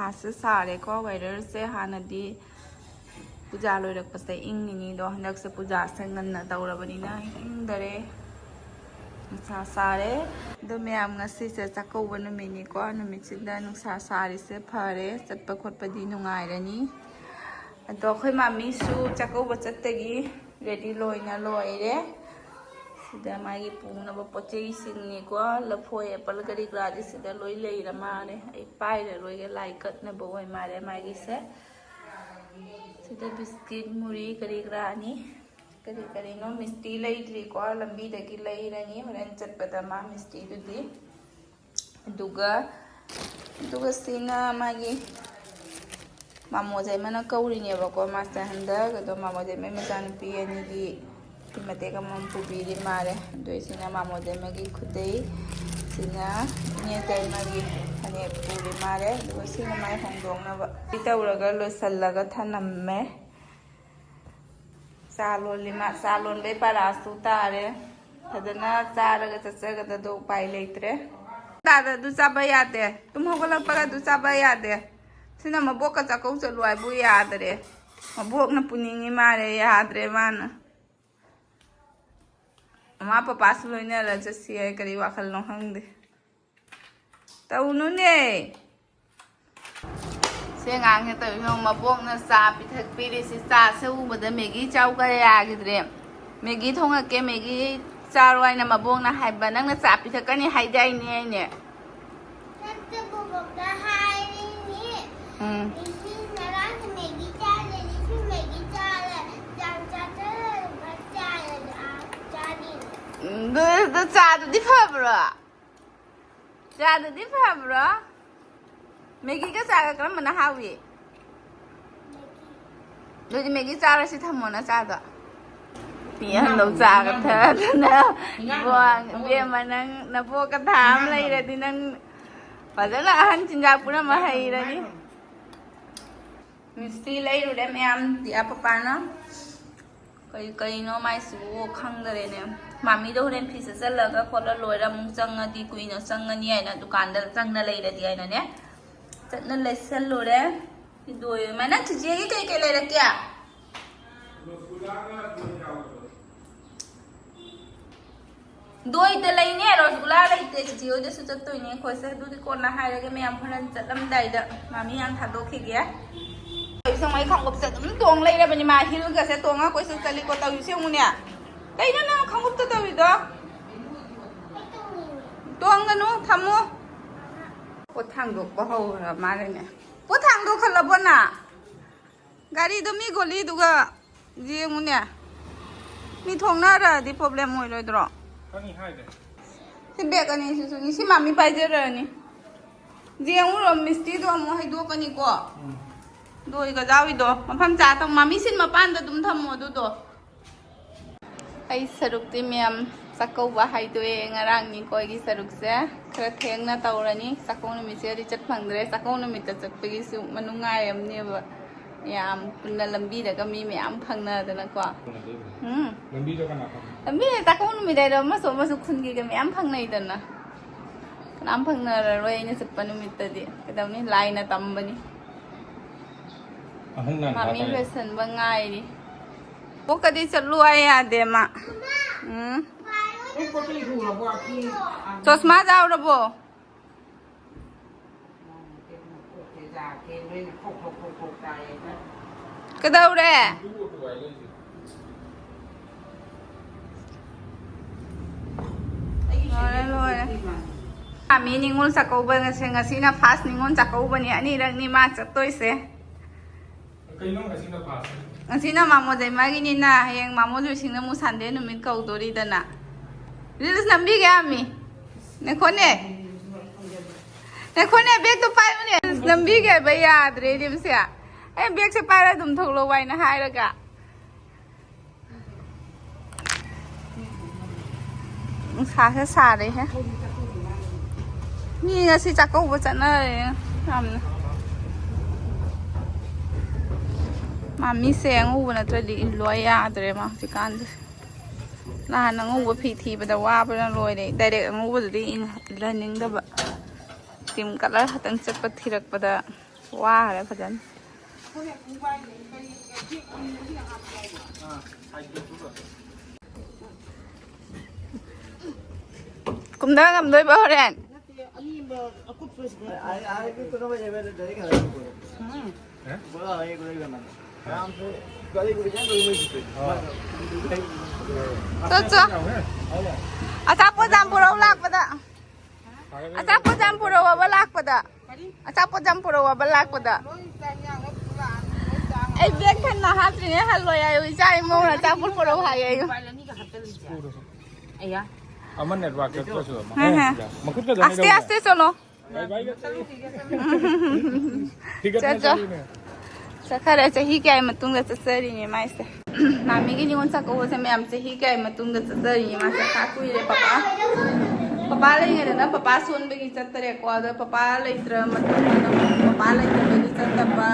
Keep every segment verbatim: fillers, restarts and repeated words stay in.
ꯑꯁꯤ ꯁꯥꯔꯦꯀꯣ꯫ Weatherꯁꯦ ꯍꯥꯟꯅꯗꯤ ꯄꯨꯖꯥ ꯂꯣꯏꯔꯛꯄꯁꯦ ꯏꯪꯉꯤꯅꯤꯗꯣ, ꯍꯟꯗꯛꯁꯦ ꯄꯨꯖꯥꯁꯦ ꯉꯟꯅ ꯇꯧꯔꯕꯅꯤꯅ ꯏꯪꯗꯔꯦ꯫ ꯅꯨꯡꯁꯥ ꯁꯥꯔꯦ꯫ ꯑꯗꯣ ꯃꯌꯥꯝ, ꯉꯁꯤꯁꯦ ꯆꯥꯛꯀꯧꯕ ꯅꯨꯃꯤꯠꯅꯤꯀꯣ꯫ ꯅꯨꯃꯤꯠꯁꯤꯗ ꯅꯨꯡꯁꯥ ꯁꯥꯔꯤꯁꯦ ꯐꯔꯦ, ꯆꯠꯄ ꯈꯣꯠꯄꯗꯤ ꯅꯨꯡꯉꯥꯏꯔꯅꯤ꯫ ꯑꯗꯣ ꯑꯩꯈꯣꯏ ꯃꯥꯃꯤꯁꯨ ꯆꯥꯛꯀꯧꯕ ꯆꯠꯇꯒꯤ ready ꯂꯣꯏꯅ ꯂꯣꯏꯔꯦ꯫ ꯁꯤꯗ ꯃꯥꯒꯤ ꯄꯨꯅꯕ ꯄꯣꯠ ꯆꯩꯁꯤꯡꯅꯤꯀꯣ, ꯂꯐꯣꯏ, apple ꯀꯔꯤ ꯀꯔꯥꯗꯤ ꯁꯤꯗ ꯂꯣꯏ ꯂꯩꯔ ꯃꯥꯜꯂꯦ꯫ ꯑꯩ ꯄꯥꯏꯔꯔꯣꯏꯒꯦ, ꯂꯥꯏ ꯀꯠꯅꯕ ꯑꯣꯏ ꯃꯥꯜꯂꯦ ꯃꯥꯒꯤꯁꯦ꯫ ꯁꯤꯗ ꯕꯤꯁꯀꯤꯠ, ꯃꯨꯔꯤ ꯀꯔꯤ ꯀꯔꯥꯅꯤ꯫ ꯀꯔꯤ ꯀꯔꯤꯅꯣ ꯃꯤꯁꯇꯤ ꯂꯩꯗ꯭ꯔꯤꯀꯣ, ꯂꯝꯕꯤꯗꯒꯤ ꯂꯩꯔꯅꯤ꯫ ꯍꯣꯔꯦꯟ ꯆꯠꯄꯗ ꯃꯥ ꯃꯤꯁꯇꯤꯗꯨꯗꯤ꯫ ꯑꯗꯨꯒ, ꯑꯗꯨꯒ ꯁꯤꯅ ꯃꯥꯒꯤ ꯃꯥꯃꯣꯖꯩꯃꯅ ꯀꯧꯔꯤꯅꯦꯕꯀꯣ꯫ ꯃꯥꯁꯦ ꯍꯟꯗꯛ ꯑꯗꯣ ꯃꯥꯃꯣꯖꯩꯃꯩ ꯃꯆꯥꯅꯨꯄꯤ ꯑꯅꯤꯒꯤ ꯐꯤ ꯃꯇꯦꯛ ꯑꯃꯃꯝ ꯄꯨꯕꯤꯔꯤ ꯃꯥꯜꯂꯦ꯫ ꯑꯗꯨꯒ ꯁꯤꯅ ꯃꯥꯃꯣꯖꯩꯃꯒꯤ ꯈꯨꯗꯩ, ꯁꯤꯅ ꯏꯅꯦ ꯇꯩꯃꯒꯤ ꯐꯅꯦꯛ ꯄꯨꯔꯤ ꯃꯥꯜꯂꯦ꯫ ꯑꯗꯨꯒ ꯁꯤꯅ ꯃꯥꯏ ꯍꯣꯡꯗꯣꯛꯅꯕ ꯁꯤ ꯇꯧꯔꯒ ꯂꯣꯏꯁꯤꯜꯂꯒ ꯊꯅꯝꯃꯦ꯫ ꯆꯥ ꯂꯣꯜꯂꯤ ꯃꯥ꯫ ꯆꯥ ꯂꯣꯟꯕꯩ ꯄꯔꯥꯁꯨ ꯇꯥꯔꯦ꯫ ꯐꯖꯅ ꯆꯥꯔꯒ ꯆꯠꯆꯒꯗꯗꯣ ꯎꯄꯥꯏ ꯂꯩꯇ꯭ꯔꯦ꯫ ꯇꯥꯗ ꯑꯗꯨ ꯆꯥꯕ ꯌꯥꯗꯦ꯫ ꯇꯨꯝ ꯍꯧꯒꯠꯂꯛꯄꯒ ꯑꯗꯨ ꯆꯥꯕ ꯌꯥꯗꯦ꯫ ꯁꯤꯅ ꯃꯕꯣꯛꯀ ꯆꯥꯛꯀꯧ ꯆꯠꯂꯨ ꯍꯥꯏꯕꯨ ꯌꯥꯗ꯭ꯔꯦ꯫ ꯃꯕꯣꯛꯅ ꯄꯨꯅꯤꯡꯉꯤ ꯃꯥꯜꯂꯦ, ꯌꯥꯗ꯭ꯔꯦ ꯃꯥꯅ꯫ ꯃꯃꯥ ꯄꯄꯥꯁꯨ ꯂꯣꯏꯅꯔ ꯆꯠꯁꯤ ꯍꯥꯏ, ꯀꯔꯤ ꯋꯥꯈꯜꯅꯣ ꯈꯪꯗꯦ꯫ ꯇꯧꯅꯨꯅꯦ꯫ ꯁꯤ ꯑꯉꯥꯡꯁꯦ ꯇꯧꯔꯤꯁꯦ ꯌꯦꯡꯉꯨ, ꯃꯕꯣꯛꯅ ꯆꯥ ꯄꯤꯊꯛꯄꯤꯔꯤꯁꯤ꯫ ꯆꯥꯁꯦ ꯎꯕꯗ ꯃꯦꯒꯤ ꯆꯥꯎ ꯀꯌꯥ ꯌꯥꯈꯤꯗ꯭ꯔꯦ꯫ ꯃꯦꯒꯤ ꯊꯣꯡꯉꯛꯀꯦ, ꯃꯦꯒꯤ ꯆꯥꯔꯣ ꯍꯥꯏꯅ ꯃꯕꯣꯛꯅ ꯍꯥꯏꯕ, ꯅꯪꯅ ꯆꯥ ꯄꯤꯊꯛꯀꯅꯤ ꯍꯥꯏꯗꯥꯏꯅꯦ ꯑꯩꯅꯦ? ꯅꯠꯇꯦ, ꯕꯣꯕꯣꯛꯇ ꯍꯥꯏꯔꯤꯅꯤ꯫ ꯎꯝ꯫ ꯏꯁꯤꯡ ꯉꯔꯥꯡꯁꯨ ꯃꯦꯒꯤ ꯆꯥꯔꯦ, ꯏꯁꯤꯡ ꯃꯦꯒꯤ ꯆꯥꯔꯦ, ꯆꯥꯛ ꯆꯥꯊꯔꯒ ꯆꯥꯔꯦ, ꯑꯥ, ꯆꯥꯔꯤꯅꯤ꯫ ꯎꯝ, ꯑꯗꯨ, ꯑꯗꯨ ꯆꯥꯗꯨꯗꯤ ꯐꯕ꯭ꯔꯣ? ꯆꯥꯗꯨꯗꯤ ꯐꯕ꯭ꯔꯣ? ꯃꯦꯒꯤꯒ ꯆꯥꯒ ꯀꯔꯝꯕꯅ ꯍꯥꯎꯏ? ꯑꯗꯨꯗꯤ ꯃꯦꯒꯤ ꯆꯥꯔꯁꯤ, ꯊꯝꯃꯣ ꯅꯆꯥꯗꯣ꯫ ꯄꯤꯍꯜꯂꯧ ꯆꯥꯒ ꯊꯛꯑꯗꯅ꯫ ꯏꯕꯦꯝꯃ, ꯏꯕꯦꯝꯃ, ꯏꯕꯦꯝꯃ, ꯅꯪ ꯅꯕꯣꯛꯀ ꯊꯥ ꯑꯃ ꯂꯩꯔꯗꯤ ꯅꯪ ꯐꯖꯅ ꯑꯍꯟ ꯆꯤꯟꯖꯥꯛ ꯄꯨꯔꯝꯕ ꯍꯩꯔꯅꯤ꯫ ꯃꯤꯁꯇꯤ ꯂꯩꯔꯨꯔꯦ ꯃꯌꯥꯝ, ꯗꯤꯌꯥ ꯄꯄꯥꯅ꯫ ꯀꯔꯤ ꯀꯔꯤꯅꯣ ꯃꯥꯏꯁꯤꯕꯨ ꯈꯪꯗꯔꯦꯅꯦ꯫ ꯃꯥꯃꯤꯗꯣ ꯍꯣꯔꯦꯟ ꯐꯤ ꯁꯦꯠꯆꯜꯂꯒ ꯈꯣꯠꯂ ꯂꯣꯏꯔ ꯑꯃꯨꯛ ꯆꯪꯉꯗꯤ ꯀꯨꯏꯅ ꯆꯪꯉꯅꯤ ꯍꯥꯏꯅ, ꯗꯨꯀꯥꯟꯗ ꯆꯪꯅ ꯂꯩꯔꯗꯤ ꯍꯥꯏꯅꯅꯦ꯫ ꯆꯠꯅ ꯂꯩꯁꯜꯂꯨꯔꯦ꯫ ꯏꯗꯣꯏ ꯃꯥ, ꯅꯪ ꯆꯤꯆꯦꯒꯤ ꯀꯩ ꯀꯩ ꯂꯩꯔꯛꯀꯦ? ꯗꯣꯏꯗ ꯂꯩꯅꯦ, ꯔꯣꯁꯒꯨꯂꯥ ꯂꯩꯇꯦ꯫ ꯆꯤꯆꯦ ꯍꯣꯏꯗꯁꯨ ꯆꯠꯇꯣꯏꯅꯦ ꯑꯩꯈꯣꯏꯁꯦ꯫ ꯑꯗꯨꯗꯤ ꯀꯣꯟꯅ ꯍꯥꯏꯔꯒꯦ ꯃꯌꯥꯝ, ꯍꯣꯔꯦꯟ ꯆꯠꯂꯝꯗꯥꯏꯗ꯫ ꯃꯥꯃꯤ ꯍꯥꯟꯅ ꯊꯥꯗꯣꯛꯈꯤꯒꯦ꯫ ꯑꯩ ꯁꯪ ꯑꯩ ꯈꯣꯡꯎꯞꯁꯦ ꯑꯗꯨꯝ ꯇꯣꯡ ꯂꯩꯔꯕꯅꯤ꯫ ꯃꯥ ꯍꯤꯜꯒꯁꯦ ꯇꯣꯡꯉ ꯀꯣꯏꯆꯠ ꯆꯠꯂꯤꯀꯣ꯫ ꯇꯧꯔꯤꯁꯦ ꯌꯦꯡꯉꯨꯅꯦ꯫ ꯀꯩꯅꯣ ꯅꯪ ꯈꯣꯡꯎꯞꯇ ꯇꯧꯔꯤꯗꯣ? ꯇꯣꯡꯒꯅꯨ, ꯊꯝꯃꯣ꯫ ꯄꯣꯠ ꯊꯥꯡꯗꯣꯛꯄ ꯍꯧꯔ ꯃꯥꯜꯂꯦꯅꯦ꯫ ꯄꯣꯠ ꯊꯥꯡꯗꯣꯛꯈꯜꯂꯕꯣ ꯅꯪ? ꯒꯥꯔꯤꯗꯣ ꯃꯤ ꯒꯣꯂꯤꯗꯨꯒ ꯌꯦꯡꯉꯨꯅꯦ꯫ ꯃꯤ ꯊꯣꯡꯅꯔꯗꯤ problem ꯑꯣꯏꯔꯣꯏꯗ꯭ꯔꯣ? ꯈꯪꯉꯤ ꯍꯥꯏꯗꯦ꯫ ꯁꯤ bag ꯑꯅꯤꯁꯤꯁꯨ ꯉꯁꯤ ꯃꯥꯃꯤ ꯄꯥꯏꯖꯔꯅꯤ꯫ ꯌꯦꯡꯉꯨꯔꯣ, ꯃꯤꯁꯇꯤꯗꯣ ꯑꯃꯨꯛ ꯍꯩꯗꯣꯛꯀꯅꯤꯀꯣ꯫ ꯎꯝ꯫ ꯗꯣꯏꯒ ꯖꯥꯎꯏꯗꯣ ꯃꯐꯝ ꯆꯥ ꯇꯧ꯫ ꯃꯥꯃꯤ ꯁꯤꯟ ꯃꯄꯥꯟꯗ ꯑꯗꯨꯝ ꯊꯝꯃꯣ ꯑꯗꯨꯗꯣ꯫ ꯑꯩ ꯁꯔꯨꯛꯇꯤ ꯃꯌꯥꯝ ꯆꯥꯛꯀꯧꯕ ꯍꯥꯏꯗꯣꯛꯑꯦ꯫ ꯉꯔꯥꯡꯅꯤꯀꯣ ꯑꯩꯒꯤ ꯁꯔꯨꯛꯁꯦ꯫ ꯈꯔ ꯊꯦꯡꯅ ꯇꯧꯔꯅꯤ꯫ ꯆꯥꯛꯀꯧ ꯅꯨꯃꯤꯠꯁꯤꯗꯗꯤ ꯆꯠ ꯐꯪꯗ꯭ꯔꯦ꯫ ꯆꯥꯛꯀꯧ ꯅꯨꯃꯤꯠꯇ ꯆꯠꯄꯒꯤꯁꯨ ꯃꯅꯨꯡꯉꯥꯏ ꯑꯃꯅꯦꯕ꯫ ꯃꯌꯥꯝ ꯄꯨꯟꯅ ꯂꯝꯕꯤꯗꯒ ꯃꯤ ꯃꯌꯥꯝ ꯐꯪꯅꯗꯅꯀꯣ꯫ ꯎꯝ꯫ ꯂꯝꯕꯤꯗ ꯀꯅꯥ ꯐꯪꯉꯤ? ꯂꯝꯕꯤꯗ ꯆꯥꯛꯀꯧ ꯅꯨꯃꯤꯠ ꯍꯥꯏꯗꯣ ꯑꯃꯁꯨ ꯑꯃꯁꯨ ꯈꯨꯟꯒꯤꯒ ꯃꯌꯥꯝ ꯐꯪꯅꯩꯗꯅ꯫ ꯀꯅꯥꯝ ꯐꯪꯅꯔꯔꯣꯏ ꯑꯩꯅ ꯆꯠꯄ ꯅꯨꯃꯤꯠꯇꯗꯤ꯫ ꯀꯩꯗꯧꯅꯤ? ꯂꯥꯏꯅ ꯇꯝꯕꯅꯤ꯫ ꯑꯍꯟ ꯃꯥꯃꯤ ꯂꯣꯏꯁꯟꯕ ꯉꯥꯏꯔꯤ꯫ ꯀꯣꯛꯀꯗꯤ ꯆꯠꯂꯨ ꯍꯥꯏ ꯌꯥꯗꯦ ꯃꯥ꯫ ꯎꯝ꯫ ꯆꯣꯁꯃꯥ ꯌꯥꯎꯔꯕꯣ? ꯀꯩꯗꯧꯔꯦ? ꯂꯣꯏꯔꯦ, ꯂꯣꯏꯔꯦ꯫ ꯃꯤ ꯅꯤꯉꯣꯜ ꯆꯥꯛꯀꯧꯕ ꯉꯁꯤ, ꯉꯁꯤꯅ first ꯅꯤꯉꯣꯜ ꯆꯥꯛꯀꯧꯕꯅꯤ, ꯑꯅꯤꯔꯛꯅꯤ ꯃꯥ ꯆꯠꯇꯣꯏꯁꯦ꯫ ꯀꯩꯅꯣ ꯉꯁꯤꯅ first? ꯉꯁꯤꯅ ꯃꯥꯃꯣ ꯖꯩꯃꯥꯒꯤꯅꯤꯅ, ꯍꯌꯦꯡ ꯃꯥꯃꯣ ꯖꯣꯏꯁꯤꯡꯅ ꯑꯃꯨꯛ Sunday ꯅꯨꯃꯤꯠ ꯀꯧꯗꯣꯔꯤꯗꯅ꯫ Reels ꯅꯝꯕꯤꯒꯦ ꯌꯥꯝꯃꯤ꯫ ꯉꯥꯏꯈꯣꯅꯦ꯫ ꯉꯥꯏꯈꯣꯅꯦ, bag ꯇꯣ ꯄꯥꯏꯌꯨꯅꯦ꯫ Reels ꯅꯝꯕꯤꯒꯦ ꯍꯥꯏꯕ ꯌꯥꯗ꯭ꯔꯦ, ꯔꯤꯝꯁꯁꯦ꯫ ꯑꯩ bag ꯁꯦ ꯄꯥꯏꯔ ꯑꯗꯨꯝ ꯊꯣꯛꯂꯛꯑꯣ ꯍꯥꯏꯅ ꯍꯥꯏꯔꯒ꯫ ꯅꯨꯡꯁꯥꯁꯦ ꯁꯥꯔꯦꯍꯦ꯫ ꯃꯤ ꯉꯁꯤ ꯆꯥꯛꯀꯧꯕ ꯆꯠꯅꯔꯦ ꯌꯥꯝꯅ꯫ ꯃꯥꯃꯤꯁꯦ ꯑꯉꯧꯕ ꯅꯠꯇ꯭ꯔꯗꯤ ꯏꯜꯂꯣ ꯌꯥꯗ꯭ꯔꯦ ꯃꯥ ꯍꯧꯖꯤꯛꯀꯥꯟꯁꯦ꯫ ꯅꯍꯥꯟ ꯑꯉꯧꯕ ꯐꯤ ꯊꯤꯕꯗ ꯋꯥꯕꯅ ꯂꯣꯏꯔꯦ꯫ Direct ꯑꯉꯧꯕꯗꯨꯗꯤ ꯏꯜꯍꯟꯅꯤꯡꯗꯕ꯫ ꯇꯤꯝ ꯀꯂꯔ ꯈꯛꯇꯪ ꯆꯠꯄ ꯊꯤꯔꯛꯄꯗ ꯋꯥꯈ꯭ꯔꯦ ꯐꯖꯅ꯫ ꯀꯨꯝꯊ ꯉꯝꯗꯣꯏꯕ ꯍꯣꯔꯦꯟ? ꯆꯠ, ꯆꯠ꯫ ꯑꯆꯥꯄꯣꯠ ꯌꯥꯝ ꯄꯨꯔꯛꯎ ꯂꯥꯛꯄꯗ꯫ ꯑꯆꯥꯄꯣꯠ ꯌꯥꯝ ꯄꯨꯔꯛꯑꯣꯕ ꯂꯥꯛꯄꯗ꯫ ꯑꯆꯥꯄꯣꯠ ꯌꯥꯝ ꯄꯨꯔꯛꯑꯣꯕ ꯂꯥꯛꯄꯗ꯫ ꯑꯩ ꯕꯦꯒ ꯊꯟꯅ ꯍꯥꯞꯇ꯭ꯔꯤꯉꯩ ꯍꯜꯂꯣ ꯍꯥꯏꯌꯨ꯫ ꯏꯆꯥ ꯏꯃꯧꯅ ꯑꯆꯥꯄꯣꯠ ꯄꯨꯔꯛꯎ ꯍꯥꯏꯌꯦ ꯑꯩꯌꯨ꯫ ꯑꯃ ꯅꯦꯠꯋꯥꯛ ꯆꯠꯇ꯭ꯔꯁꯨ ꯑꯃ꯫ ꯍꯥ, ꯍꯥ꯫ ꯃꯈꯨꯠꯀ ꯑꯗꯨꯝ ꯑꯁꯇꯦ, ꯀꯩꯗꯧꯔꯦ? ꯑꯁꯇꯦ ꯆꯠꯂꯣ꯫ ꯕꯥꯏ ꯕꯥꯏ ꯆꯠꯂꯣ꯫ ꯐꯤꯒꯠꯅ ꯆꯠ, ꯆꯠ꯫ ꯆꯠꯂꯤꯅꯦ꯫ ꯆꯠꯈꯔꯦ꯫ ꯆꯍꯤ ꯀꯌꯥꯒꯤ ꯃꯇꯨꯡꯗ ꯆꯠꯆꯔꯤꯅꯦ ꯃꯥꯏꯁꯦ꯫ ꯃꯥꯃꯤꯒꯤ ꯅꯤꯉꯣꯜ ꯆꯥꯛꯀꯧꯕꯁꯦ ꯃꯌꯥꯝ ꯆꯍꯤ ꯀꯌꯥꯒꯤ ꯃꯇꯨꯡꯗ ꯆꯠꯆꯔꯤꯅꯦ ꯃꯥꯁꯦ꯫ ꯈꯥ ꯀꯨꯏꯔꯦ ꯄꯄꯥ꯫ ꯄꯄꯥ ꯂꯩꯉꯩꯗꯅ ꯄꯄꯥ ꯁꯣꯟꯕꯒꯤ ꯆꯠꯇꯔꯦꯀꯣ꯫ ꯑꯗꯣ ꯄꯄꯥ ꯂꯩꯇ꯭ꯔ ꯃꯇꯨꯡꯗꯅ ꯄꯄꯥ ꯂꯩꯇꯕꯒꯤ ꯆꯠꯇꯕ꯫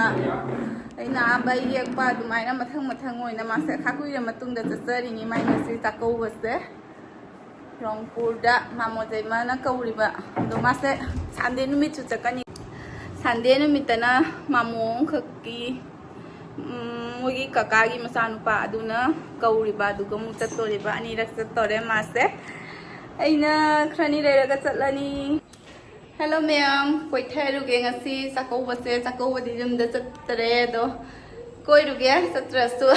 ꯑꯩꯅ ꯑꯥ ꯕꯩ ꯌꯦꯛꯄ ꯑꯗꯨꯃꯥꯏꯅ ꯃꯊꯪ ꯃꯊꯪ ꯑꯣꯏꯅ ꯃꯥꯁꯦ ꯈꯥ ꯀꯨꯏꯔ ꯃꯇꯨꯡꯗ ꯆꯠꯆꯔꯤꯅꯦ ꯃꯥꯏ ꯉꯁꯤ ꯆꯥꯛꯀꯧꯕꯁꯦ꯫ ꯔꯣꯡꯄꯨꯔꯗ ꯃꯥꯃꯣ ꯖꯩꯃꯅ ꯀꯧꯔꯤꯕ꯫ ꯑꯗꯣ ꯃꯥꯁꯦ ꯁꯟꯗꯦ ꯅꯨꯃꯤꯠꯁꯨ ꯆꯠꯀꯅꯤ꯫ ꯁꯟꯗꯦ ꯅꯨꯃꯤꯠꯇꯅ ꯃꯥꯃꯣ ꯑꯃꯈꯛꯀꯤ, ꯎꯝ, ꯃꯣꯏꯒꯤ ꯀꯀꯥꯒꯤ ꯃꯆꯥꯅꯨꯄꯥ ꯑꯗꯨꯅ ꯀꯧꯔꯤꯕ, ꯑꯗꯨꯒ ꯑꯃꯨꯛ ꯆꯠꯇꯣꯔꯤꯕ꯫ ꯑꯅꯤꯔꯛ ꯆꯠꯇꯣꯔꯦ ꯃꯥꯁꯦ꯫ ꯑꯩꯅ ꯈꯔꯅꯤ ꯂꯩꯔꯒ ꯆꯠꯂꯅꯤ꯫ ꯍꯦꯜꯂꯣ ꯃꯌꯥꯝ, ꯀꯣꯏꯊꯔꯨꯒꯦ ꯉꯁꯤ ꯆꯥꯛꯀꯧꯕꯁꯦ꯫ ꯆꯥꯛꯀꯧꯕꯗꯤ ꯌꯨꯝꯗ ꯆꯠꯇꯔꯦ, ꯑꯗꯣ ꯀꯣꯏꯔꯨꯒꯦ ꯆꯠꯇ꯭ꯔꯁꯨ꯫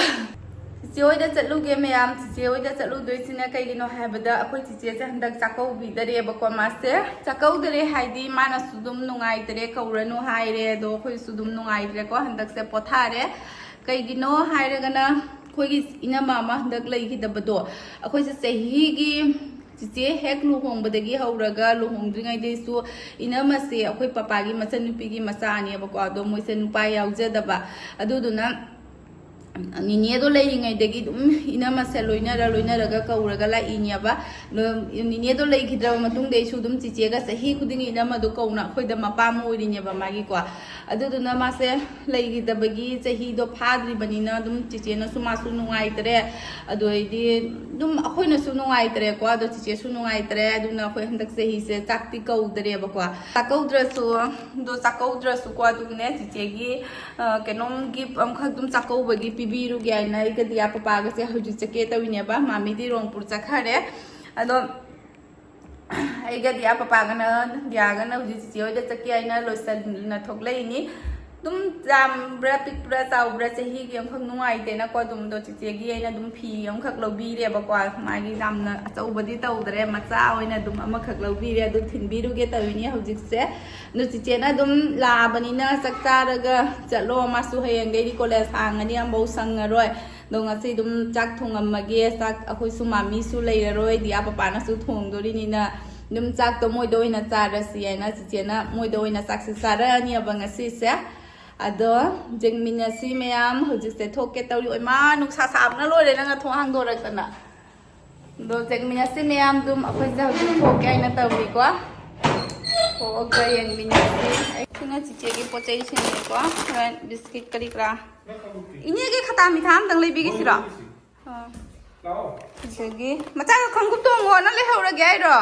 ꯆꯤꯆꯦ ꯍꯣꯏꯗ ꯆꯠꯂꯨꯒꯦ ꯃꯌꯥꯝ꯫ ꯆꯤꯆꯦ ꯍꯣꯏꯗ ꯆꯠꯂꯨꯗꯣꯏꯁꯤꯅ ꯀꯩꯒꯤꯅꯣ ꯍꯥꯏꯕꯗ, ꯑꯩꯈꯣꯏ ꯆꯤꯆꯦꯁꯦ ꯍꯟꯗꯛ ꯆꯥꯛꯀꯧꯕꯤꯗꯔꯦꯕꯀꯣ꯫ ꯃꯥꯁꯦ ꯆꯥꯛꯀꯧꯗꯔꯦ ꯍꯥꯏꯗꯤ ꯃꯥꯅꯁꯨ ꯑꯗꯨꯝ ꯅꯨꯡꯉꯥꯏꯇꯔꯦ, ꯀꯧꯔꯅꯨ ꯍꯥꯏꯔꯦ꯫ ꯑꯗꯣ ꯑꯩꯈꯣꯏꯁꯨ ꯑꯗꯨꯝ ꯅꯨꯡꯉꯥꯏꯇ꯭ꯔꯦꯀꯣ, ꯍꯟꯗꯛꯁꯦ ꯄꯣꯊꯥꯔꯦ꯫ ꯀꯩꯒꯤꯅꯣ ꯍꯥꯏꯔꯒꯅ, ꯑꯩꯈꯣꯏꯒꯤ ꯏꯅꯝꯃ ꯑꯃ ꯍꯟꯗꯛ ꯂꯩꯈꯤꯗꯕꯗꯣ, ꯑꯩꯈꯣꯏꯁꯦ ꯆꯍꯤꯒꯤ ꯆꯤꯆꯦ ꯍꯦꯛ ꯂꯨꯍꯣꯡꯕꯗꯒꯤ ꯍꯧꯔꯒ ꯂꯨꯍꯣꯡꯗ꯭ꯔꯤꯉꯩꯗꯩꯁꯨ ꯏꯅꯝꯃꯁꯦ ꯑꯩꯈꯣꯏ ꯄꯄꯥꯒꯤ ꯃꯆꯟꯅꯨꯄꯤꯒꯤ ꯃꯆꯥꯅꯦꯕꯀꯣ꯫ ꯑꯗꯣ ꯃꯣꯏꯁꯦ ꯅꯨꯄꯥ ꯌꯥꯎꯖꯗꯕ꯫ ꯑꯗꯨꯗꯨꯅ ꯅꯤꯅꯦꯗꯣ ꯂꯩꯔꯤꯉꯩꯗꯒꯤ ꯑꯗꯨꯝ ꯏꯅꯝꯃꯁꯦ ꯂꯣꯏꯅꯔ ꯂꯣꯏꯅꯔꯒ ꯀꯧꯔꯒ ꯂꯥꯛꯏꯅꯦꯕ꯫ ꯑꯗꯣ ꯅꯤꯅꯦꯗꯣ ꯂꯩꯈꯤꯗ꯭ꯔꯕ ꯃꯇꯨꯡꯗ ꯑꯩꯁꯨ ꯑꯗꯨꯝ ꯆꯤꯆꯦꯒ ꯆꯍꯤ ꯈꯨꯗꯤꯡꯒꯤ ꯏꯅꯝꯃꯗꯣ ꯀꯧꯅ ꯑꯩꯈꯣꯏꯗ ꯃꯄꯥ ꯑꯃ ꯑꯣꯏꯔꯤꯅꯦꯕ ꯃꯥꯒꯤꯀꯣ꯫ ꯑꯗꯨꯗꯨꯅ ꯃꯥꯁꯦ ꯂꯩꯈꯤꯗꯕꯒꯤ ꯆꯍꯤꯗꯣ ꯐꯥꯗ꯭ꯔꯤꯕꯅꯤꯅ ꯑꯗꯨꯝ ꯆꯤꯆꯦꯅꯁꯨ ꯃꯥꯁꯨ ꯅꯨꯡꯉꯥꯏꯇ꯭ꯔꯦ꯫ ꯑꯗꯨ ꯑꯩꯗꯤ ꯑꯗꯨꯝ ꯑꯩꯈꯣꯏꯅꯁꯨ ꯅꯨꯡꯉꯥꯏꯇ꯭ꯔꯦꯀꯣ, ꯑꯗꯣ ꯆꯤꯆꯦꯁꯨ ꯅꯨꯡꯉꯥꯏꯇ꯭ꯔꯦ꯫ ꯑꯗꯨꯅ ꯑꯩꯈꯣꯏ ꯍꯟꯗꯛ ꯆꯍꯤꯁꯦ ꯆꯥꯛꯇꯤ ꯀꯧꯗ꯭ꯔꯦꯕꯀꯣ꯫ ꯆꯥꯛꯀꯧꯗ꯭ꯔꯁꯨ, ꯑꯗꯣ ꯆꯥꯛꯀꯧꯗ꯭ꯔꯁꯨꯀꯣ ꯑꯗꯨꯝꯅꯦ ꯆꯤꯆꯦꯒꯤ ꯑ, ꯀꯩꯅꯣꯝ ꯒꯤꯐ ꯑꯃꯈꯛ ꯑꯗꯨꯝ ꯆꯥꯛꯀꯧꯕꯒꯤ ꯄꯤꯕꯤꯔꯨꯒꯦ ꯍꯥꯏꯅ ꯑꯩꯒ ꯗꯤꯌꯥ ꯄꯄꯥꯒꯁꯦ ꯍꯧꯖꯤꯛ ꯆꯠꯀꯦ ꯇꯧꯔꯤꯅꯦꯕ꯫ ꯃꯥꯃꯤꯗꯤ ꯔꯣꯡꯄꯨꯔ ꯆꯠꯈ꯭ꯔꯦ꯫ ꯑꯗꯣ ꯑꯩꯒ ꯗꯤꯌꯥ ꯄꯄꯥꯒꯅ, ꯗꯤꯌꯥꯒꯅ ꯍꯧꯖꯤꯛ ꯆꯤꯆꯦ ꯍꯣꯏꯗ ꯆꯠꯀꯦ ꯍꯥꯏꯅ ꯂꯣꯏꯁꯤꯟꯅ ꯊꯣꯛꯂꯛꯏꯅꯤ꯫ ꯑꯗꯨꯝ ꯌꯥꯝꯕ꯭ꯔꯥ ꯄꯤꯛꯄ꯭ꯔꯥ ꯆꯥꯎꯕ꯭ꯔꯥ ꯆꯍꯤꯒꯤ ꯑꯃꯈꯛ ꯅꯨꯡꯉꯥꯏꯇꯦꯅꯀꯣ꯫ ꯑꯗꯨꯝꯗꯣ ꯆꯤꯆꯦꯒꯤ ꯑꯩꯅ ꯑꯗꯨꯝ ꯐꯤ ꯑꯃꯈꯛ ꯂꯧꯕꯤꯔꯦꯕꯀꯣ꯫ ꯃꯥꯒꯤ ꯌꯥꯝꯅ ꯑꯆꯧꯕꯗꯤ ꯇꯧꯗ꯭ꯔꯦ, ꯃꯆꯥ ꯑꯣꯏꯅ ꯑꯗꯨꯝ ꯑꯃꯈꯛ ꯂꯧꯕꯤꯔꯦ꯫ ꯑꯗꯨ ꯊꯤꯟꯕꯤꯔꯨꯒꯦ ꯇꯧꯔꯤꯅꯤ ꯍꯧꯖꯤꯛꯁꯦ꯫ ꯑꯗꯨ ꯆꯤꯆꯦꯅ ꯑꯗꯨꯝ ꯂꯥꯛꯑꯕꯅꯤꯅ ꯆꯥꯛ ꯆꯥꯔꯒ ꯆꯠꯂꯣ꯫ ꯃꯥꯁꯨ ꯍꯌꯦꯡꯗꯩꯗꯤ ꯀꯣꯂꯦꯖ ꯍꯥꯡꯉꯅꯤ, ꯑꯃꯐꯧ ꯁꯪꯉꯔꯣꯏ꯫ ꯑꯗꯣ ꯉꯁꯤ ꯑꯗꯨꯝ ꯆꯥꯛ ꯊꯣꯡꯉꯝꯃꯒꯦ꯫ ꯆꯥꯛ ꯑꯩꯈꯣꯏꯁꯨ ꯃꯥꯃꯤꯁꯨ ꯂꯩꯔꯔꯣꯏ, ꯗꯤꯌꯥ ꯄꯄꯥꯅꯁꯨ ꯊꯣꯡꯗꯣꯔꯤꯅꯤꯅ ꯑꯗꯨꯝ ꯆꯥꯛꯇꯣ ꯃꯣꯏꯗ ꯑꯣꯏꯅ ꯆꯥꯔꯁꯤ ꯍꯥꯏꯅ ꯆꯤꯆꯦꯅ ꯃꯣꯏꯗ ꯑꯣꯏꯅ ꯆꯥꯛꯁꯦ ꯆꯥꯔꯛꯑꯅꯤꯕ ꯉꯁꯤꯁꯦ꯫ ꯑꯗꯣ ꯌꯦꯡꯃꯤꯟꯅꯁꯤ ꯃꯌꯥꯝ꯫ ꯍꯧꯖꯤꯛꯁꯦ ꯊꯣꯛꯀꯦ ꯇꯧꯔꯤ꯫ ꯑꯣꯏꯃꯥ, ꯅꯨꯡꯁꯥ ꯁꯥꯕꯅ ꯂꯣꯏꯔꯦ, ꯅꯪꯅ ꯊꯣꯡ ꯍꯥꯡꯗꯣꯔꯛꯇꯅ꯫ ꯑꯗꯣ ꯌꯦꯡꯃꯤꯟꯅꯁꯤ ꯃꯌꯥꯝ ꯑꯗꯨꯝ꯫ ꯑꯩꯈꯣꯏꯁꯦ ꯍꯧꯖꯤꯛ ꯊꯣꯛꯀꯦ ꯍꯥꯏꯅ ꯇꯧꯔꯤꯀꯣ꯫ ꯊꯣꯛꯑꯒ ꯌꯦꯡꯃꯤꯟꯅꯁꯤ꯫ ꯑꯩ ꯁꯤꯅ ꯆꯤꯆꯦꯒꯤ ꯄꯣꯠ ꯆꯩꯁꯤꯡꯅꯤꯀꯣ꯫ ꯍꯣꯔꯦꯟ ꯕꯤꯁꯀꯤꯠ ꯀꯔꯤ ꯀꯔꯥ꯫ ꯏꯅꯦꯒꯤ ꯈꯇꯥ ꯃꯤꯊꯥ ꯑꯝꯇꯪ ꯂꯩꯕꯤꯒꯦ ꯁꯤꯔꯣ? ꯑꯥ꯫ ꯑꯗꯒꯤ ꯃꯆꯥꯒ ꯈꯣꯡꯎꯞ ꯇꯣꯡꯉꯣꯅ ꯂꯩꯍꯧꯔꯒꯦ ꯍꯥꯏꯔꯣ?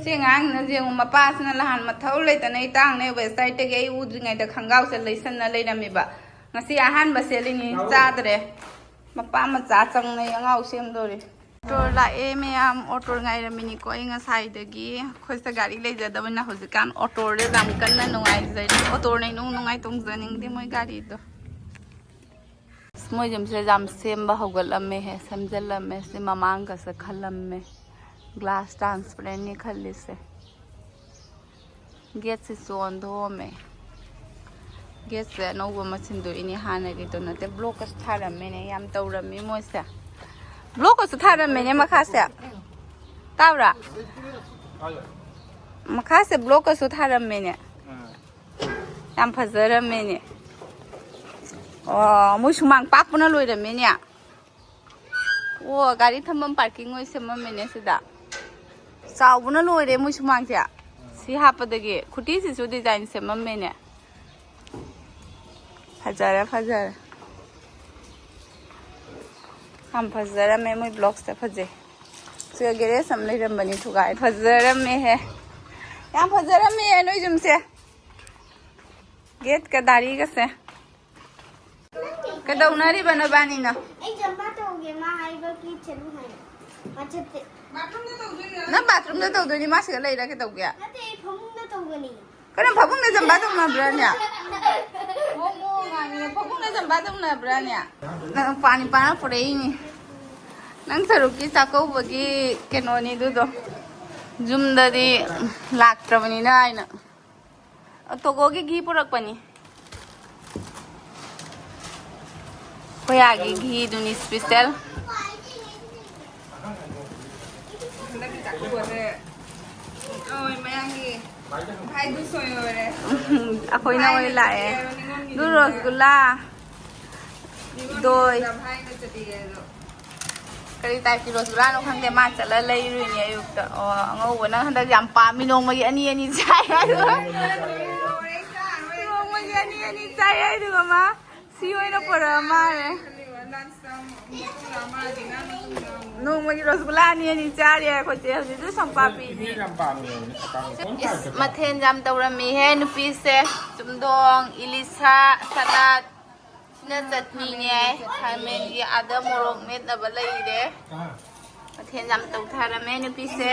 ꯁꯤ ꯑꯉꯥꯡꯅ ꯌꯦꯡꯉꯨ, ꯃꯄꯥꯁꯤꯅ ꯅꯍꯥꯟ ꯃꯊꯧ ꯂꯩꯇꯅ ꯏꯇꯥꯡꯅꯦ ꯋꯦꯕꯁꯥꯏꯠꯇꯒꯤ ꯑꯩ ꯎꯗ꯭ꯔꯤꯉꯩꯗ ꯈꯣꯡꯒ꯭ꯔꯥꯎꯁꯦ ꯂꯩꯁꯟꯅ ꯂꯩꯔꯝꯃꯤꯕ꯫ ꯉꯁꯤ ꯑꯍꯥꯟꯕ ꯁꯦꯠꯂꯤꯅꯤ, ꯆꯥꯗ꯭ꯔꯦ꯫ ꯃꯄꯥ ꯃꯆꯥ ꯆꯪꯅꯩ ꯑꯉꯥꯎ ꯁꯦꯝꯗꯣꯔꯤ꯫ ꯑꯣꯇꯣ ꯂꯥꯛꯑꯦ ꯃꯌꯥꯝ, ꯑꯣꯇꯣ ꯉꯥꯏꯔꯝꯃꯤꯅꯤꯀꯣ ꯑꯩ ꯉꯁꯥꯏꯗꯒꯤ꯫ ꯑꯩꯈꯣꯏꯁꯦ ꯒꯥꯔꯤ ꯂꯩꯖꯗꯕꯅꯤꯅ ꯍꯧꯖꯤꯛꯀꯥꯟ ꯑꯣꯇꯣꯗ ꯌꯥꯝ ꯀꯟꯅ ꯅꯨꯡꯉꯥꯏꯖꯔꯤ꯫ ꯑꯣꯇꯣꯅ ꯏꯅꯨꯡ ꯅꯨꯡꯉꯥꯏ, ꯇꯣꯡꯖꯅꯤꯡꯗꯦ ꯃꯣꯏ ꯒꯥꯔꯤꯗꯣ꯫ ꯑꯁ, ꯃꯣꯏ ꯌꯨꯝꯁꯦ ꯌꯥꯝ ꯁꯦꯝꯕ ꯍꯧꯒꯠꯂꯝꯃꯦꯍꯦ, ꯁꯦꯝꯖꯤꯜꯂꯝꯃꯦ꯫ ꯁꯤ ꯃꯃꯥꯡꯒꯁꯦ ꯈꯜꯂꯝꯃꯦ꯫ ꯒ꯭ꯂꯥꯁ ꯇ꯭ꯔꯥꯟꯁꯄꯔꯦꯟꯅꯤ ꯈꯜꯂꯤꯁꯦ꯫ ꯒꯦꯠꯁꯤꯁꯨ ꯑꯣꯟꯊꯣꯛꯑꯝꯃꯦ꯫ ꯒꯦꯠꯁꯦ ꯑꯅꯧꯕ ꯑꯃ ꯁꯤꯟꯗꯣꯛꯏꯅꯦ, ꯍꯥꯟꯅꯒꯤꯗꯣ ꯅꯠꯇꯦ꯫ ꯕ꯭ꯂꯣꯛꯀꯁꯨ ꯊꯥꯔꯝꯃꯦꯅꯦ, ꯌꯥꯝ ꯇꯧꯔꯝꯃꯤ ꯃꯣꯏꯁꯦ꯫ ꯕ꯭ꯂꯣꯛꯀꯁꯨ ꯊꯥꯔꯝꯃꯦꯅꯦ ꯃꯈꯥꯁꯦ꯫ ꯇꯥꯕ꯭ꯔꯥ? ꯃꯈꯥꯁꯦ ꯕ꯭ꯂꯣꯛꯀꯁꯨ ꯊꯥꯔꯝꯃꯦꯅꯦ꯫ ꯌꯥꯝ ꯐꯖꯔꯝꯃꯦꯅꯦ꯫ ꯑꯣ, ꯃꯣꯏ ꯁꯨꯃꯥꯡ ꯄꯥꯛꯄꯅ ꯂꯣꯏꯔꯝꯃꯦꯅꯦ꯫ ꯑꯣ, ꯒꯥꯔꯤ ꯊꯝꯐꯝ parking ꯑꯣꯏ ꯁꯦꯝꯃꯝꯃꯦꯅꯦ ꯁꯤꯗ꯫ ꯆꯥꯎꯕꯅ ꯂꯣꯏꯔꯦ ꯃꯣꯏ ꯁꯨꯃꯥꯡꯁꯦ꯫ ꯁꯤ ꯍꯥꯞꯄꯗꯒꯤ ꯈꯨꯇꯤꯁꯤꯁꯨ design ꯁꯦꯝꯃꯝꯃꯦꯅꯦ꯫ ꯐꯖꯔꯦ, ꯐꯖꯔꯦ꯫ ꯌꯥꯝ ꯐꯖꯔꯝꯃꯦ ꯃꯣꯏ vlogs ꯇ ꯐꯖꯩ꯫ ꯁꯤꯒ garage ꯑꯃ ꯂꯩꯔꯝꯕꯅꯤ ꯊꯨꯒꯥꯏ꯫ ꯐꯖꯔꯝꯃꯦꯍꯦ꯫ ꯌꯥꯝ ꯐꯖꯔꯝꯃꯦ ꯅꯣꯏ ꯌꯨꯝꯁꯦ꯫ Gate ꯀ ꯗꯥꯔꯤꯒꯁꯦ꯫ ꯀꯩꯗꯧꯅꯔꯤꯕ ꯅꯕꯥꯅꯤꯅ? ꯑꯩ ꯖꯝꯕꯥ ꯇꯧꯒꯦ, ꯃꯥ ꯍꯥꯏꯕ ꯀꯤ ꯆꯠꯂꯨ ꯍꯥꯏ꯫ ꯃꯥ ꯆꯠꯇꯦ꯫ ꯅꯪ bathroom ꯗ ꯇꯧꯗꯣꯏꯅꯤ, ꯃꯥ ꯁꯤꯗ ꯂꯩꯔ ꯀꯩꯗꯧꯒꯦ? ꯅꯠꯇꯦ, ꯑꯩ ꯐꯃꯨꯡꯗ ꯇꯧꯒꯅꯤ꯫ ꯀꯔꯝ ꯐꯃꯨꯡꯗ ꯖꯝꯕꯥ ꯇꯧꯅꯕ꯭ꯔꯥꯅꯦ? ꯃꯣꯃꯣ ꯉꯥꯏꯅꯦ, ꯐꯃꯨꯡꯗ ꯖꯝꯕꯥ ꯇꯧꯅꯕ꯭ꯔꯥꯅꯦ? ꯅꯪ ꯄꯥꯅꯤ ꯄꯥꯅ ꯄꯨꯔꯛꯏꯅꯤ꯫ ꯅꯪ ꯁꯔꯨꯛꯀꯤ ꯆꯥꯛꯀꯧꯕꯒꯤ ꯀꯩꯅꯣꯅꯤ ꯑꯗꯨꯗꯣ꯫ ꯌꯨꯝꯗꯗꯤ ꯂꯥꯛꯇ꯭ꯔꯕꯅꯤꯅ ꯍꯥꯏꯅ꯫ ꯇꯣꯒꯣꯒꯤ ꯘꯤ ꯄꯨꯔꯛꯄꯅꯤ꯫ ꯑꯩꯈꯣꯏ ꯑꯥꯒꯤ ꯘꯤꯗꯨꯅꯤ special꯫ ꯍꯟꯗꯛꯀꯤ ꯆꯥꯛꯀꯧꯕꯁꯦ ꯂꯣꯏ ꯃꯌꯥꯡꯒꯤ ꯚꯥꯏ ꯗꯨꯁ ꯑꯣꯏ ꯑꯣꯏꯔꯦ꯫ ꯑꯩꯈꯣꯏꯅ ꯑꯣꯏ ꯂꯥꯛꯑꯦ꯫ ꯅꯤꯉꯣꯜꯒꯤ ꯑꯗꯨ ꯌꯨꯝꯗ꯫ ꯔꯣꯁꯒꯨꯂꯥ, ꯅꯤꯉꯣꯜꯒꯤ ꯗꯣꯏ꯫ ꯌꯨꯝꯗ ꯚꯥꯏꯒ ꯆꯠꯂꯤꯌꯦ ꯑꯗꯣ꯫ ꯀꯔꯤ type ꯀꯤ ꯔꯣꯁꯒꯨꯂꯥꯅꯣ ꯈꯪꯗꯦ, ꯃꯥ ꯆꯠꯂ ꯂꯩꯔꯨꯏꯅꯦ ꯑꯌꯨꯛꯇ꯫ ꯑꯣ, ꯑꯉꯧꯕ ꯅꯪ ꯍꯟꯗꯛ ꯌꯥꯝ ꯄꯥꯝꯃꯤ, ꯅꯣꯡꯃꯒꯤ ꯑꯅꯤ ꯑꯅꯤ ꯆꯥꯏ ꯍꯥꯏꯗꯨꯒ꯫ ꯅꯣꯡꯃꯒꯤ ꯑꯅꯤ ꯑꯅꯤ ꯆꯥꯏ ꯍꯥꯏꯗꯨꯒ ꯃꯥ ꯁꯤ ꯑꯣꯏꯅ ꯄꯨꯔꯛꯑ ꯃꯥꯜꯂꯦ꯫ ꯅꯣꯡꯃꯒꯤ ꯔꯣꯁꯒꯨꯂꯥ ꯑꯅꯤ ꯑꯅꯤ ꯆꯥꯔꯤ ꯑꯩꯈꯣꯏ ꯆꯦ ꯍꯧꯖꯤꯛ ꯑꯗꯨ ꯁꯝꯄꯥꯄꯤꯅꯤ꯫ ꯏꯁ, ꯃꯊꯦꯜ ꯌꯥꯝ ꯇꯧꯔꯝꯃꯤꯍꯦ ꯅꯨꯄꯤꯁꯦ꯫ ꯆꯨꯝꯗꯣꯡ, ꯏꯂꯤꯁꯥ, salad, ꯁꯤꯅ ꯆꯠꯅꯤꯅꯦ꯫ ꯈꯥꯃꯦꯟꯒꯤ ꯑꯥꯗ ꯃꯣꯔꯣꯛ ꯃꯦꯠꯅꯕ ꯂꯩꯔꯦ꯫ ꯃꯊꯦꯜ ꯌꯥꯝ ꯇꯧꯊꯔꯝꯃꯦ ꯅꯨꯄꯤꯁꯦ꯫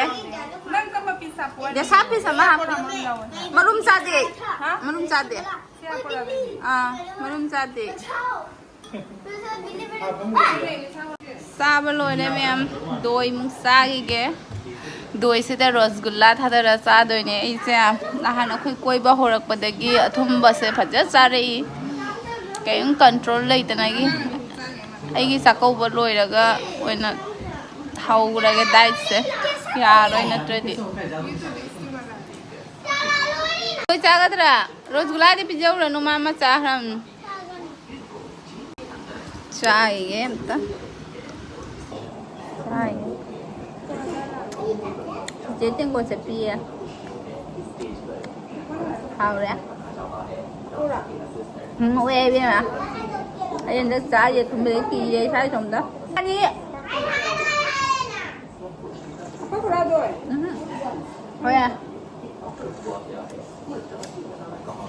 ꯅꯪ ꯀꯝꯕ piece ꯍꯥꯞꯄꯣ ꯍꯥꯏꯅꯣ? ꯗꯦꯁꯥ piece ꯑꯃ ꯍꯥꯞꯄꯣ꯫ ꯃꯔꯨꯝ ꯆꯥꯗꯦ꯫ ꯍꯥ? ꯃꯔꯨꯝ ꯆꯥꯗꯦ꯫ ꯁꯤ ꯍꯥꯞꯄꯣꯔꯕ ꯑꯩꯗꯤ? ꯑꯥ, ꯃꯔꯨꯝ ꯆꯥꯗꯦ꯫ ꯆꯥꯕ ꯂꯣꯏꯔꯦ ꯃꯌꯥꯝ꯫ ꯗꯣꯏꯃꯨꯛ ꯆꯥꯈꯤꯒꯦ꯫ ꯗꯣꯏꯁꯤꯗ ꯔꯣꯁꯒꯨꯜꯂꯥ ꯊꯥꯗꯔ ꯆꯥꯗꯣꯏꯅꯦ꯫ ꯑꯩꯁꯦ ꯅꯍꯥꯟ ꯑꯩꯈꯣꯏ ꯀꯣꯏꯕ ꯍꯧꯔꯛꯄꯗꯒꯤ ꯑꯊꯨꯝꯕꯁꯦ ꯐꯖ ꯆꯥꯔꯛꯏ꯫ ꯀꯔꯤꯝ control ꯂꯩꯇꯅꯒꯤ ꯑꯩꯒꯤ ꯆꯥꯛꯀꯧꯕ ꯂꯣꯏꯔꯒ ꯑꯣꯏꯅ ꯍꯧꯔꯒꯦ diet ꯁꯦ꯫ ꯌꯥꯔꯣꯏ ꯅꯠꯇ꯭ꯔꯗꯤ꯫ ꯂꯣꯏ ꯆꯥꯒꯗ꯭ꯔꯥ? ꯔꯣꯁꯒꯨꯂꯥꯗꯤ ꯄꯤꯖꯧꯔꯅꯨ, ꯃꯥ ꯑꯃ ꯆꯥꯈ꯭ꯔꯕꯅꯤ꯫ ꯆꯥꯏꯒꯦ ꯑꯝꯇ꯫ ꯆꯥꯏꯒꯦ꯫ ꯆꯤꯆꯦ ꯇꯦꯡꯀꯣꯠ ꯆꯠꯄꯤꯌꯦ꯫ ꯍꯥꯎꯔꯦ꯫ ꯎꯝ, ꯑꯣꯛꯑꯦ ꯏꯕꯦꯝꯃ꯫ ꯑꯩ ꯍꯟꯗꯛ ꯆꯥꯔꯤꯁꯦ ꯊꯨꯝꯕꯗꯩ ꯀꯤꯔꯦ ꯏꯁꯥ ꯏꯇꯣꯝꯇ꯫ ꯑꯅꯤ꯫ ꯎꯝ꯫ ꯍꯣꯏ꯫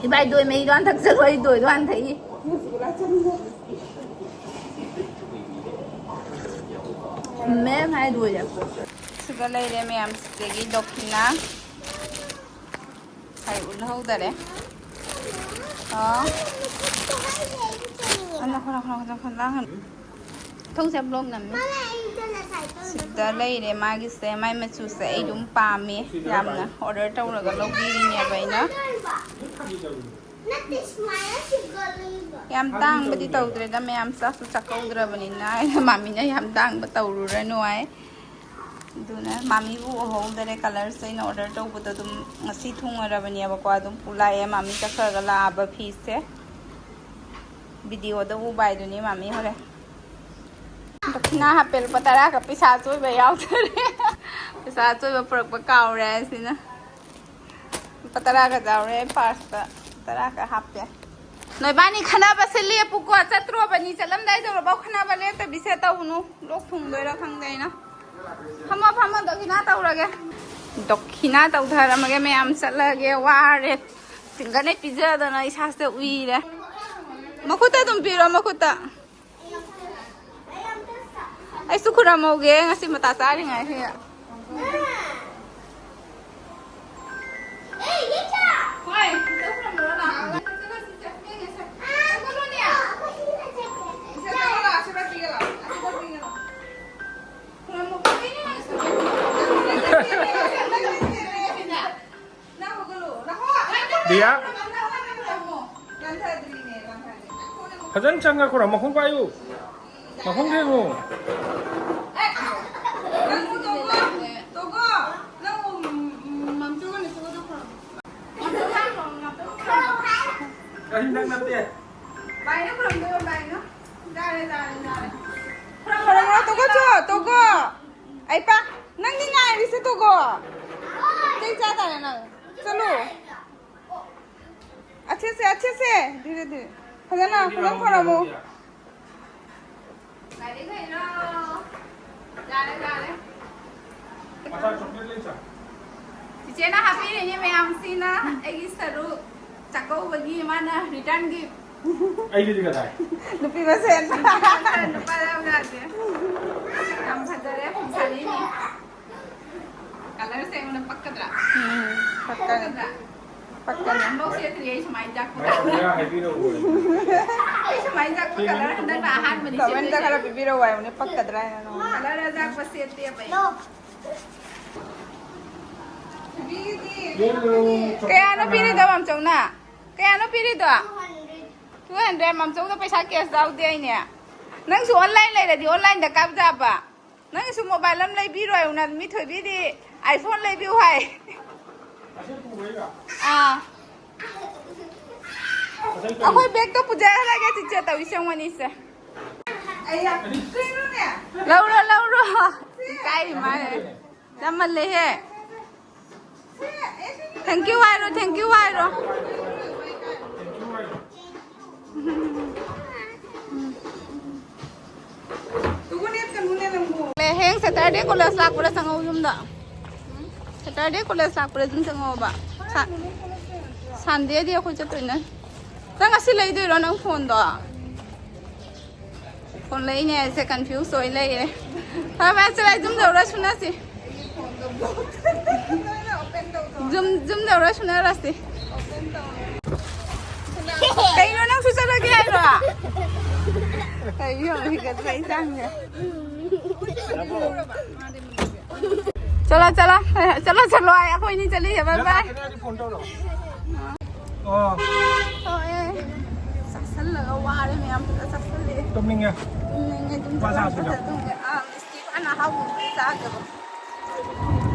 ꯏꯕꯥꯏ ꯗꯣꯏ ꯃꯍꯤꯗꯣ ꯍꯥꯟ ꯊꯛꯆꯜꯂꯣ, ꯑꯩ ꯗꯣꯏꯗꯣ ꯍꯥꯟ ꯊꯛꯏ꯫ ꯃꯦꯝ ꯍꯥꯏ ꯗꯣꯏꯁꯦ꯫ ꯁꯤꯗ ꯂꯩꯔꯦ ꯃꯌꯥꯝ, ꯁꯤꯗꯒꯤ ꯗꯣꯈꯤꯅꯥ꯫ ꯍꯥꯏ ꯎꯠꯍꯧꯗꯔꯦ꯫ ꯑꯥ꯫ ꯑ, ꯅꯈꯣ, ꯅꯈꯣ, ꯅꯈꯣ, ꯅꯈꯣ, ꯂꯥꯡꯒꯅꯨ꯫ ꯊꯣꯡꯁꯦ vlog ꯅꯝꯃꯤ꯫ ꯁꯤꯗ ꯂꯩꯔꯦ ꯃꯥꯒꯤꯁꯦ, ꯃꯥꯏ ꯃꯆꯨꯁꯦ ꯑꯩ ꯑꯗꯨꯝ ꯄꯥꯝꯃꯦ ꯌꯥꯝꯅ꯫ Order ꯇꯧꯔꯒ ꯂꯧꯕꯤꯔꯤꯅꯦꯕ ꯑꯩꯅ꯫ ꯌꯥꯝ ꯇꯥꯡꯕꯗꯤ ꯇꯧꯗ꯭ꯔꯦꯗ ꯃꯌꯥꯝ, ꯆꯥꯛꯁꯨ ꯆꯥꯛꯍꯧꯗ꯭ꯔꯕꯅꯤꯅ꯫ ꯑꯩꯅ ꯃꯥꯃꯤꯅ ꯌꯥꯝ ꯇꯥꯡꯕ ꯇꯧꯔꯨꯔꯅꯨ ꯍꯥꯏ꯫ ꯑꯗꯨꯅ ꯃꯥꯃꯤꯕꯨ ꯎꯍꯧꯗꯔꯦ꯫ Colours ꯑꯩꯅ order ꯇꯧꯕꯗꯣ ꯑꯗꯨꯝ ꯉꯁꯤ ꯊꯨꯡꯉꯔꯕꯅꯦꯕꯀꯣ, ꯑꯗꯨꯝ ꯄꯨꯂꯥꯛꯑꯦ꯫ ꯃꯥꯃꯤ ꯆꯠꯈ꯭ꯔꯒ ꯂꯥꯛꯑꯕ ꯐꯤꯁꯦ꯫ Videoꯗ ꯎꯕ ꯍꯥꯏꯗꯨꯅꯤ ꯃꯥꯃꯤ ꯍꯣꯔꯦꯟ꯫ ꯗꯈꯤꯅꯥ ꯍꯥꯞꯄꯦ ꯂꯨꯄꯥ ꯇꯔꯥꯒ, ꯄꯩꯁꯥ ꯑꯆꯣꯏꯕ ꯌꯥꯎꯗꯔꯦ꯫ ꯄꯩꯁꯥ ꯑꯆꯣꯏꯕ ꯄꯨꯔꯛꯄ ꯀꯥꯎꯔꯦ ꯍꯥꯏꯁꯤꯅ꯫ ꯂꯨꯄꯥ ꯇꯔꯥꯒ ꯌꯥꯎꯔꯦ ꯑꯩ purseꯇ꯫ ꯇꯔꯥꯒ ꯍꯥꯞꯄꯦ꯫ ꯅꯣꯏꯕꯥꯅꯤ ꯈꯟꯅꯕꯁꯦ ꯂꯦꯞꯄꯨꯀꯣ꯫ ꯆꯠꯇ꯭ꯔꯣꯕꯅꯤ, ꯆꯠꯂꯝꯗꯥꯏ ꯇꯧꯔꯕꯥꯎ ꯈꯟꯅꯕ ꯂꯦꯞꯇꯕꯤꯁꯦ ꯇꯧꯅꯨ꯫ ꯂꯣꯛ ꯊꯨꯡꯗꯣꯏꯔꯥ ꯈꯪꯗꯦ ꯑꯩꯅ꯫ ꯐꯝꯃꯣ, ꯐꯝꯃꯣ, ꯗꯈꯤꯅꯥ ꯇꯧꯔꯒꯦ꯫ ꯗꯈꯤꯅꯥ ꯇꯧꯊꯔꯝꯃꯒꯦ ꯃꯌꯥꯝ, ꯆꯠꯂꯒꯦ, ꯋꯥꯔꯦ꯫ ꯐꯤꯡꯒꯔꯅ ꯄꯤꯖꯗꯅ ꯏꯁꯥꯁꯦ ꯎꯏꯔꯦ꯫ ꯃꯈꯨꯠꯇ ꯑꯗꯨꯝ ꯄꯤꯔꯣ, ꯃꯈꯨꯠꯇ꯫ ꯑꯩꯁꯨ ꯈꯨꯔꯝꯍꯧꯒꯦ ꯉꯁꯤ ꯃꯇꯥ ꯆꯥꯔꯤꯉꯩꯁꯤꯗ꯫ ꯍꯣꯏ, ꯏꯆꯧ ꯈꯨꯔꯝꯃꯨꯔꯣ ꯂꯥꯛꯑꯣ꯫ ꯈꯨꯔꯝꯃꯨ꯫ ꯗꯤꯌꯥ, ꯐꯖꯅ ꯆꯪꯉ ꯈꯨꯔꯝ, ꯃꯈꯣꯡ ꯄꯥꯏꯌꯨ, ꯃꯈꯣꯡ ꯊꯦꯡꯉꯨ꯫ ꯑꯩ ꯅꯪ ꯅꯠꯇꯦ꯫ ꯈꯣꯔꯝꯃꯣ, ꯇꯣꯒꯣ, ꯆꯣ, ꯇꯣꯒꯣ꯫ ꯑꯩ ꯄꯥ, ꯅꯪꯗꯤ ꯉꯥꯏꯔꯤꯁꯦ, ꯇꯣꯒꯣ꯫ ꯆꯩ ꯆꯥ ꯇꯥꯔꯦ ꯅꯪ꯫ ꯆꯠꯂꯨ꯫ ꯑꯆꯦꯁꯦ, ꯑꯆꯦꯁꯦ꯫ ꯙꯤꯔꯦ, ꯙꯤꯔꯦ꯫ ꯐꯖꯅ, ꯐꯖꯅ ꯈꯣꯔꯝꯃꯣ꯫ ꯂꯥꯏꯔꯤꯛ ꯍꯩꯔꯣ꯫ ꯌꯥꯔꯦ, ꯌꯥꯔꯦ꯫ ꯆꯤꯆꯦꯅ ꯍꯥꯞꯄꯤꯔꯤꯅꯦ ꯃꯌꯥꯝꯁꯤꯅ ꯑꯩꯒꯤ ꯁꯔꯨꯛ ꯆꯥꯛꯀꯧꯕꯒꯤ ꯃꯥꯅ return gift꯫ ꯑꯩꯒꯤꯗꯤ ꯀꯗꯥꯏ? ꯅꯨꯄꯤ ꯃꯁꯦꯟ꯫ ꯅꯨꯄꯥ ꯌꯥꯎ ꯌꯥꯗꯦ꯫ ꯌꯥꯝ ꯐꯖꯔꯦ ꯐꯤ ꯁꯥꯔꯤꯅꯤ꯫ Colourꯁꯦ ꯑꯩꯉꯣꯟꯗ ꯄꯛꯀꯗ꯭ꯔꯥ? ꯎꯝ, ꯄꯛꯀꯅꯤ꯫ ꯄꯛꯀꯗ꯭ꯔꯥ? ꯄꯛꯀꯅꯤ꯫ ꯑꯝꯐꯥꯎ ꯁꯦꯠꯇ꯭ꯔꯤ ꯑꯩ ꯁꯨꯃꯥꯏꯅ ꯆꯥꯛꯄ꯫ ꯃꯌꯥꯝ ꯍꯥꯏꯕꯤꯔꯛꯎ꯫ ꯑꯩ ꯁꯨꯃꯥꯏꯅ ꯆꯥꯛꯄ colour ꯍꯟꯗꯛꯅ ꯑꯍꯥꯟꯕꯅꯤ commentꯇ ꯁꯦꯠꯇꯣꯏꯁꯦ꯫ ꯈꯔ ꯄꯤꯕꯤꯔꯛꯑꯣ ꯍꯥꯏꯕꯅꯦ, ꯄꯛꯀꯗ꯭ꯔꯥ ꯍꯥꯏꯅ ꯅꯉꯣꯟꯗ꯫ Colour ꯑꯆꯥꯛꯄ ꯁꯦꯠꯇꯦꯕ ꯑꯩ꯫ ꯀꯌꯥꯅꯣ ꯄꯤꯔꯤꯗꯣ, ꯃꯝꯆꯧꯅ? ꯀꯌꯥꯅꯣ ꯄꯤꯔꯤꯗꯣ? Two hundred꯫ ꯃꯝꯆꯧꯗ ꯄꯩꯁꯥ cash ꯌꯥꯎꯗꯦ ꯍꯥꯏꯅꯦ꯫ ꯅꯪꯁꯨ online ꯂꯩꯔꯗꯤ onlineꯗ ꯀꯥꯞ ꯌꯥꯕ꯫ ꯅꯪꯒꯤꯁꯨ mobile ꯑꯃ ꯂꯩꯕꯤꯔꯣ ꯍꯥꯏꯌꯨꯅ, ꯃꯤꯊꯣꯏꯕꯤꯗꯤ iPhone ꯂꯩꯕꯤꯌꯨ ꯍꯥꯏ꯫ ꯑꯥ꯫ ꯑꯩꯈꯣꯏ bagꯇꯣ ꯄꯨꯖꯔꯒꯦ, ꯆꯤꯆꯦ ꯇꯧꯏꯁꯦ ꯌꯦꯡꯉꯣꯅꯤꯁꯦ꯫ ꯂꯧꯔꯣ, ꯂꯧꯔꯣ꯫ ꯏꯀꯥꯏ ꯃꯥꯜꯂꯦ꯫ ꯌꯥꯝꯃꯜꯂꯦꯍꯦ꯫ Thank you ꯍꯥꯏꯔꯣ, thank you ꯍꯥꯏꯔꯣ꯫ ꯍꯌꯦꯡ Saturday college ꯂꯥꯛꯄꯗ ꯆꯪꯉꯧ ꯌꯨꯝꯗ꯫ Saturday college ꯂꯥꯛꯄꯗ ꯑꯗꯨꯝ ꯆꯪꯉꯧꯕ꯫ ꯁ-, Sundayꯗꯤ ꯑꯩꯈꯣꯏ ꯆꯠꯇꯣꯏꯅꯦ꯫ ꯅꯪ ꯉꯁꯤ ꯂꯩꯗꯣꯏꯔꯣ ꯅꯪ phoneꯗꯣ? Phone ꯂꯩꯅꯦ ꯍꯥꯏꯁꯦ confuse ꯑꯣꯏ ꯂꯩꯔꯦ꯫ ꯐꯔꯦ, ꯐꯔꯦ, ꯆꯠꯂꯣ, ꯑꯩ ꯖꯨꯝ ꯇꯧꯔ ꯁꯨꯅꯁꯤ꯫ ꯖꯨꯝ, ꯖꯨꯝ ꯇꯧꯔ ꯁꯨꯅꯔꯁꯤ꯫ ꯀꯩꯅꯣ, ꯅꯪꯁꯨ ꯆꯠꯂꯒꯦ ꯍꯥꯏꯔꯣ? ꯀꯩꯅꯣ, ꯍꯤꯒꯠꯄ ꯏꯟꯁꯥꯡꯁꯦ꯫ ꯆꯠꯂꯣ, ꯆꯠꯂꯣ꯫ ꯆꯠꯂꯣ, ꯆꯠꯂꯣ, ꯑꯩ, ꯑꯩꯈꯣꯏꯅꯤ ꯆꯠꯂꯤꯁꯦ꯫ Bye bye꯫ ꯐꯣꯟ ꯇꯧꯔꯣ꯫ ꯑꯣ꯫ ꯍꯣꯏ꯫ ꯆꯥꯁꯜꯂꯒ ꯋꯥꯔꯦ ꯃꯌꯥꯝ, ꯐꯖꯅ ꯆꯥꯁꯜꯂꯦ꯫ ꯇꯨꯝꯅꯤꯡꯉꯦ꯫ ꯇꯨꯝꯅꯤꯡꯉꯦ, ꯑꯗꯨꯝ ꯃꯥ ꯆꯥꯁꯜꯂꯦ꯫ ꯆꯥꯁꯜꯂꯦ꯫ ꯇꯨꯝꯅꯤꯡꯉꯦ꯫ ꯑꯥ, ꯃꯤꯁꯀꯤ ꯍꯥꯟꯅ ꯑꯍꯥꯎꯕ ꯑꯃ ꯆꯥꯒꯦꯕ꯫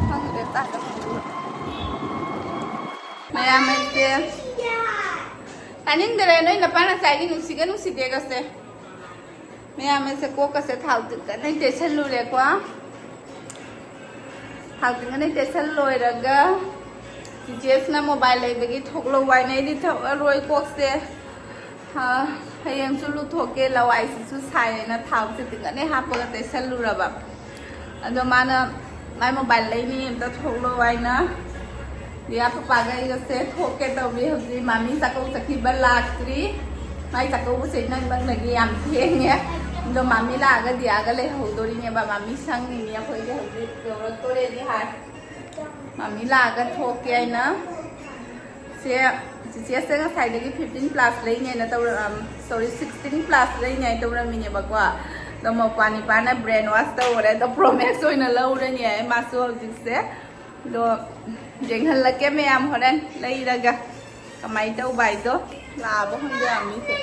ꯈꯪꯗꯦ, ꯆꯥꯗꯕ꯫ ꯃꯌꯥꯝ ꯑꯩꯁꯦ ꯇꯥꯅꯤꯡꯗꯔꯦ, ꯅꯣꯏ ꯅꯄꯥ ꯅꯆꯥꯒꯤ ꯅꯨꯡꯁꯤꯒ ꯅꯨꯡꯁꯤꯗꯦꯒꯁꯦ꯫ ꯃꯌꯥꯝ ꯑꯁꯦ ꯀꯣꯛꯀꯁꯦ ꯊꯥꯎ ꯇꯤꯡꯒꯅ ꯇꯩꯁꯜꯂꯨꯔꯦꯀꯣ꯫ ꯊꯥꯎ ꯇꯤꯡꯒꯅ ꯇꯩꯁꯜ ꯂꯣꯏꯔꯒ ꯆꯤꯆꯦꯁꯤꯅ ꯃꯣꯕꯥꯏꯜ ꯂꯩꯕꯒꯤ ꯊꯣꯛꯂꯛꯑꯣ ꯍꯥꯏꯅ ꯑꯩꯗꯤ ꯊꯣꯛꯑꯔꯣꯏ ꯀꯣꯛꯁꯦ꯫ ꯍꯌꯦꯡꯁꯨ ꯂꯨꯊꯣꯛꯀꯦ, ꯂꯋꯥꯏꯁꯤꯁꯨ ꯁꯥꯏꯌꯦꯅ ꯊꯥꯎꯁꯦ ꯇꯤꯡꯒꯅ ꯍꯥꯞꯄꯒ ꯇꯩꯁꯜꯂꯨꯔꯕ꯫ ꯑꯗꯣ ꯃꯥꯅ ꯃꯥꯏ ꯃꯣꯕꯥꯏꯜ ꯂꯩꯅꯤ, ꯑꯝꯇ ꯊꯣꯛꯂꯛꯑꯣ ꯍꯥꯏꯅ꯫ ꯗꯤꯌꯥ ꯄꯄꯥꯒ ꯑꯩꯒꯁꯦ ꯊꯣꯛꯀꯦ ꯇꯧꯔꯤ꯫ ꯍꯧꯖꯤꯛ ꯃꯥꯃꯤ ꯆꯥꯛꯀꯧ ꯆꯠꯈꯤꯕ ꯂꯥꯛꯇ꯭ꯔꯤ꯫ ꯃꯥꯏ ꯆꯥꯛꯀꯧꯕꯁꯦ ꯅꯪ ꯅꯪꯅꯒꯤ ꯌꯥꯝ ꯊꯦꯡꯉꯦ꯫ ꯑꯗꯣ ꯃꯥꯃꯤ ꯂꯥꯛꯑꯒ ꯗꯤꯌꯥꯒ ꯂꯩꯍꯧꯗꯣꯔꯤꯅꯦꯕ꯫ ꯃꯥꯃꯤ ꯁꯪꯉꯤꯅꯦ, ꯑꯩꯈꯣꯏꯗꯤ ꯍꯧꯖꯤꯛ ꯌꯧꯔꯛꯇꯣꯔꯦꯗꯤ ꯍꯥꯏ꯫ ꯃꯥꯃꯤ ꯂꯥꯛꯑꯒ ꯊꯣꯛꯀꯦ ꯍꯥꯏꯅ꯫ ꯁꯦ ꯆꯤꯆꯦꯁꯦ ꯉꯁꯥꯏꯗꯒꯤ ꯐꯤꯐꯇꯤꯟ ꯄ꯭ꯂꯥꯁ ꯂꯩꯅꯦꯅ ꯇꯧꯔ ꯁꯣꯔꯤ, ꯁꯤꯛꯁꯇꯤꯟ ꯄ꯭ꯂꯥꯁ ꯂꯩꯅꯦ ꯍꯥꯏꯅ ꯇꯧꯔꯝꯃꯤꯅꯦꯕꯀꯣ꯫ ꯑꯗꯣ ꯃꯧꯄ꯭ꯋꯥꯅꯤꯄꯥꯅ ꯕ꯭ꯔꯦꯟ ꯋꯥꯁ ꯇꯧꯔꯦ꯫ ꯑꯗꯣ ꯄ꯭ꯔꯣꯃꯦꯛꯁ ꯑꯣꯏꯅ ꯂꯧꯔꯅꯤ ꯍꯥꯏ ꯃꯥꯁꯨ ꯍꯧꯖꯤꯛꯁꯦ꯫ ꯑꯗꯣ ꯌꯦꯡꯍꯜꯂꯛꯀꯦ ꯃꯌꯥꯝ ꯍꯣꯔꯦꯟ ꯂꯩꯔꯒ ꯀꯃꯥꯏꯅ ꯇꯧꯕ ꯍꯥꯏꯗꯣ꯫ ꯂꯥꯛꯑꯕ ꯈꯪꯗꯦ ꯃꯤꯁꯦ꯫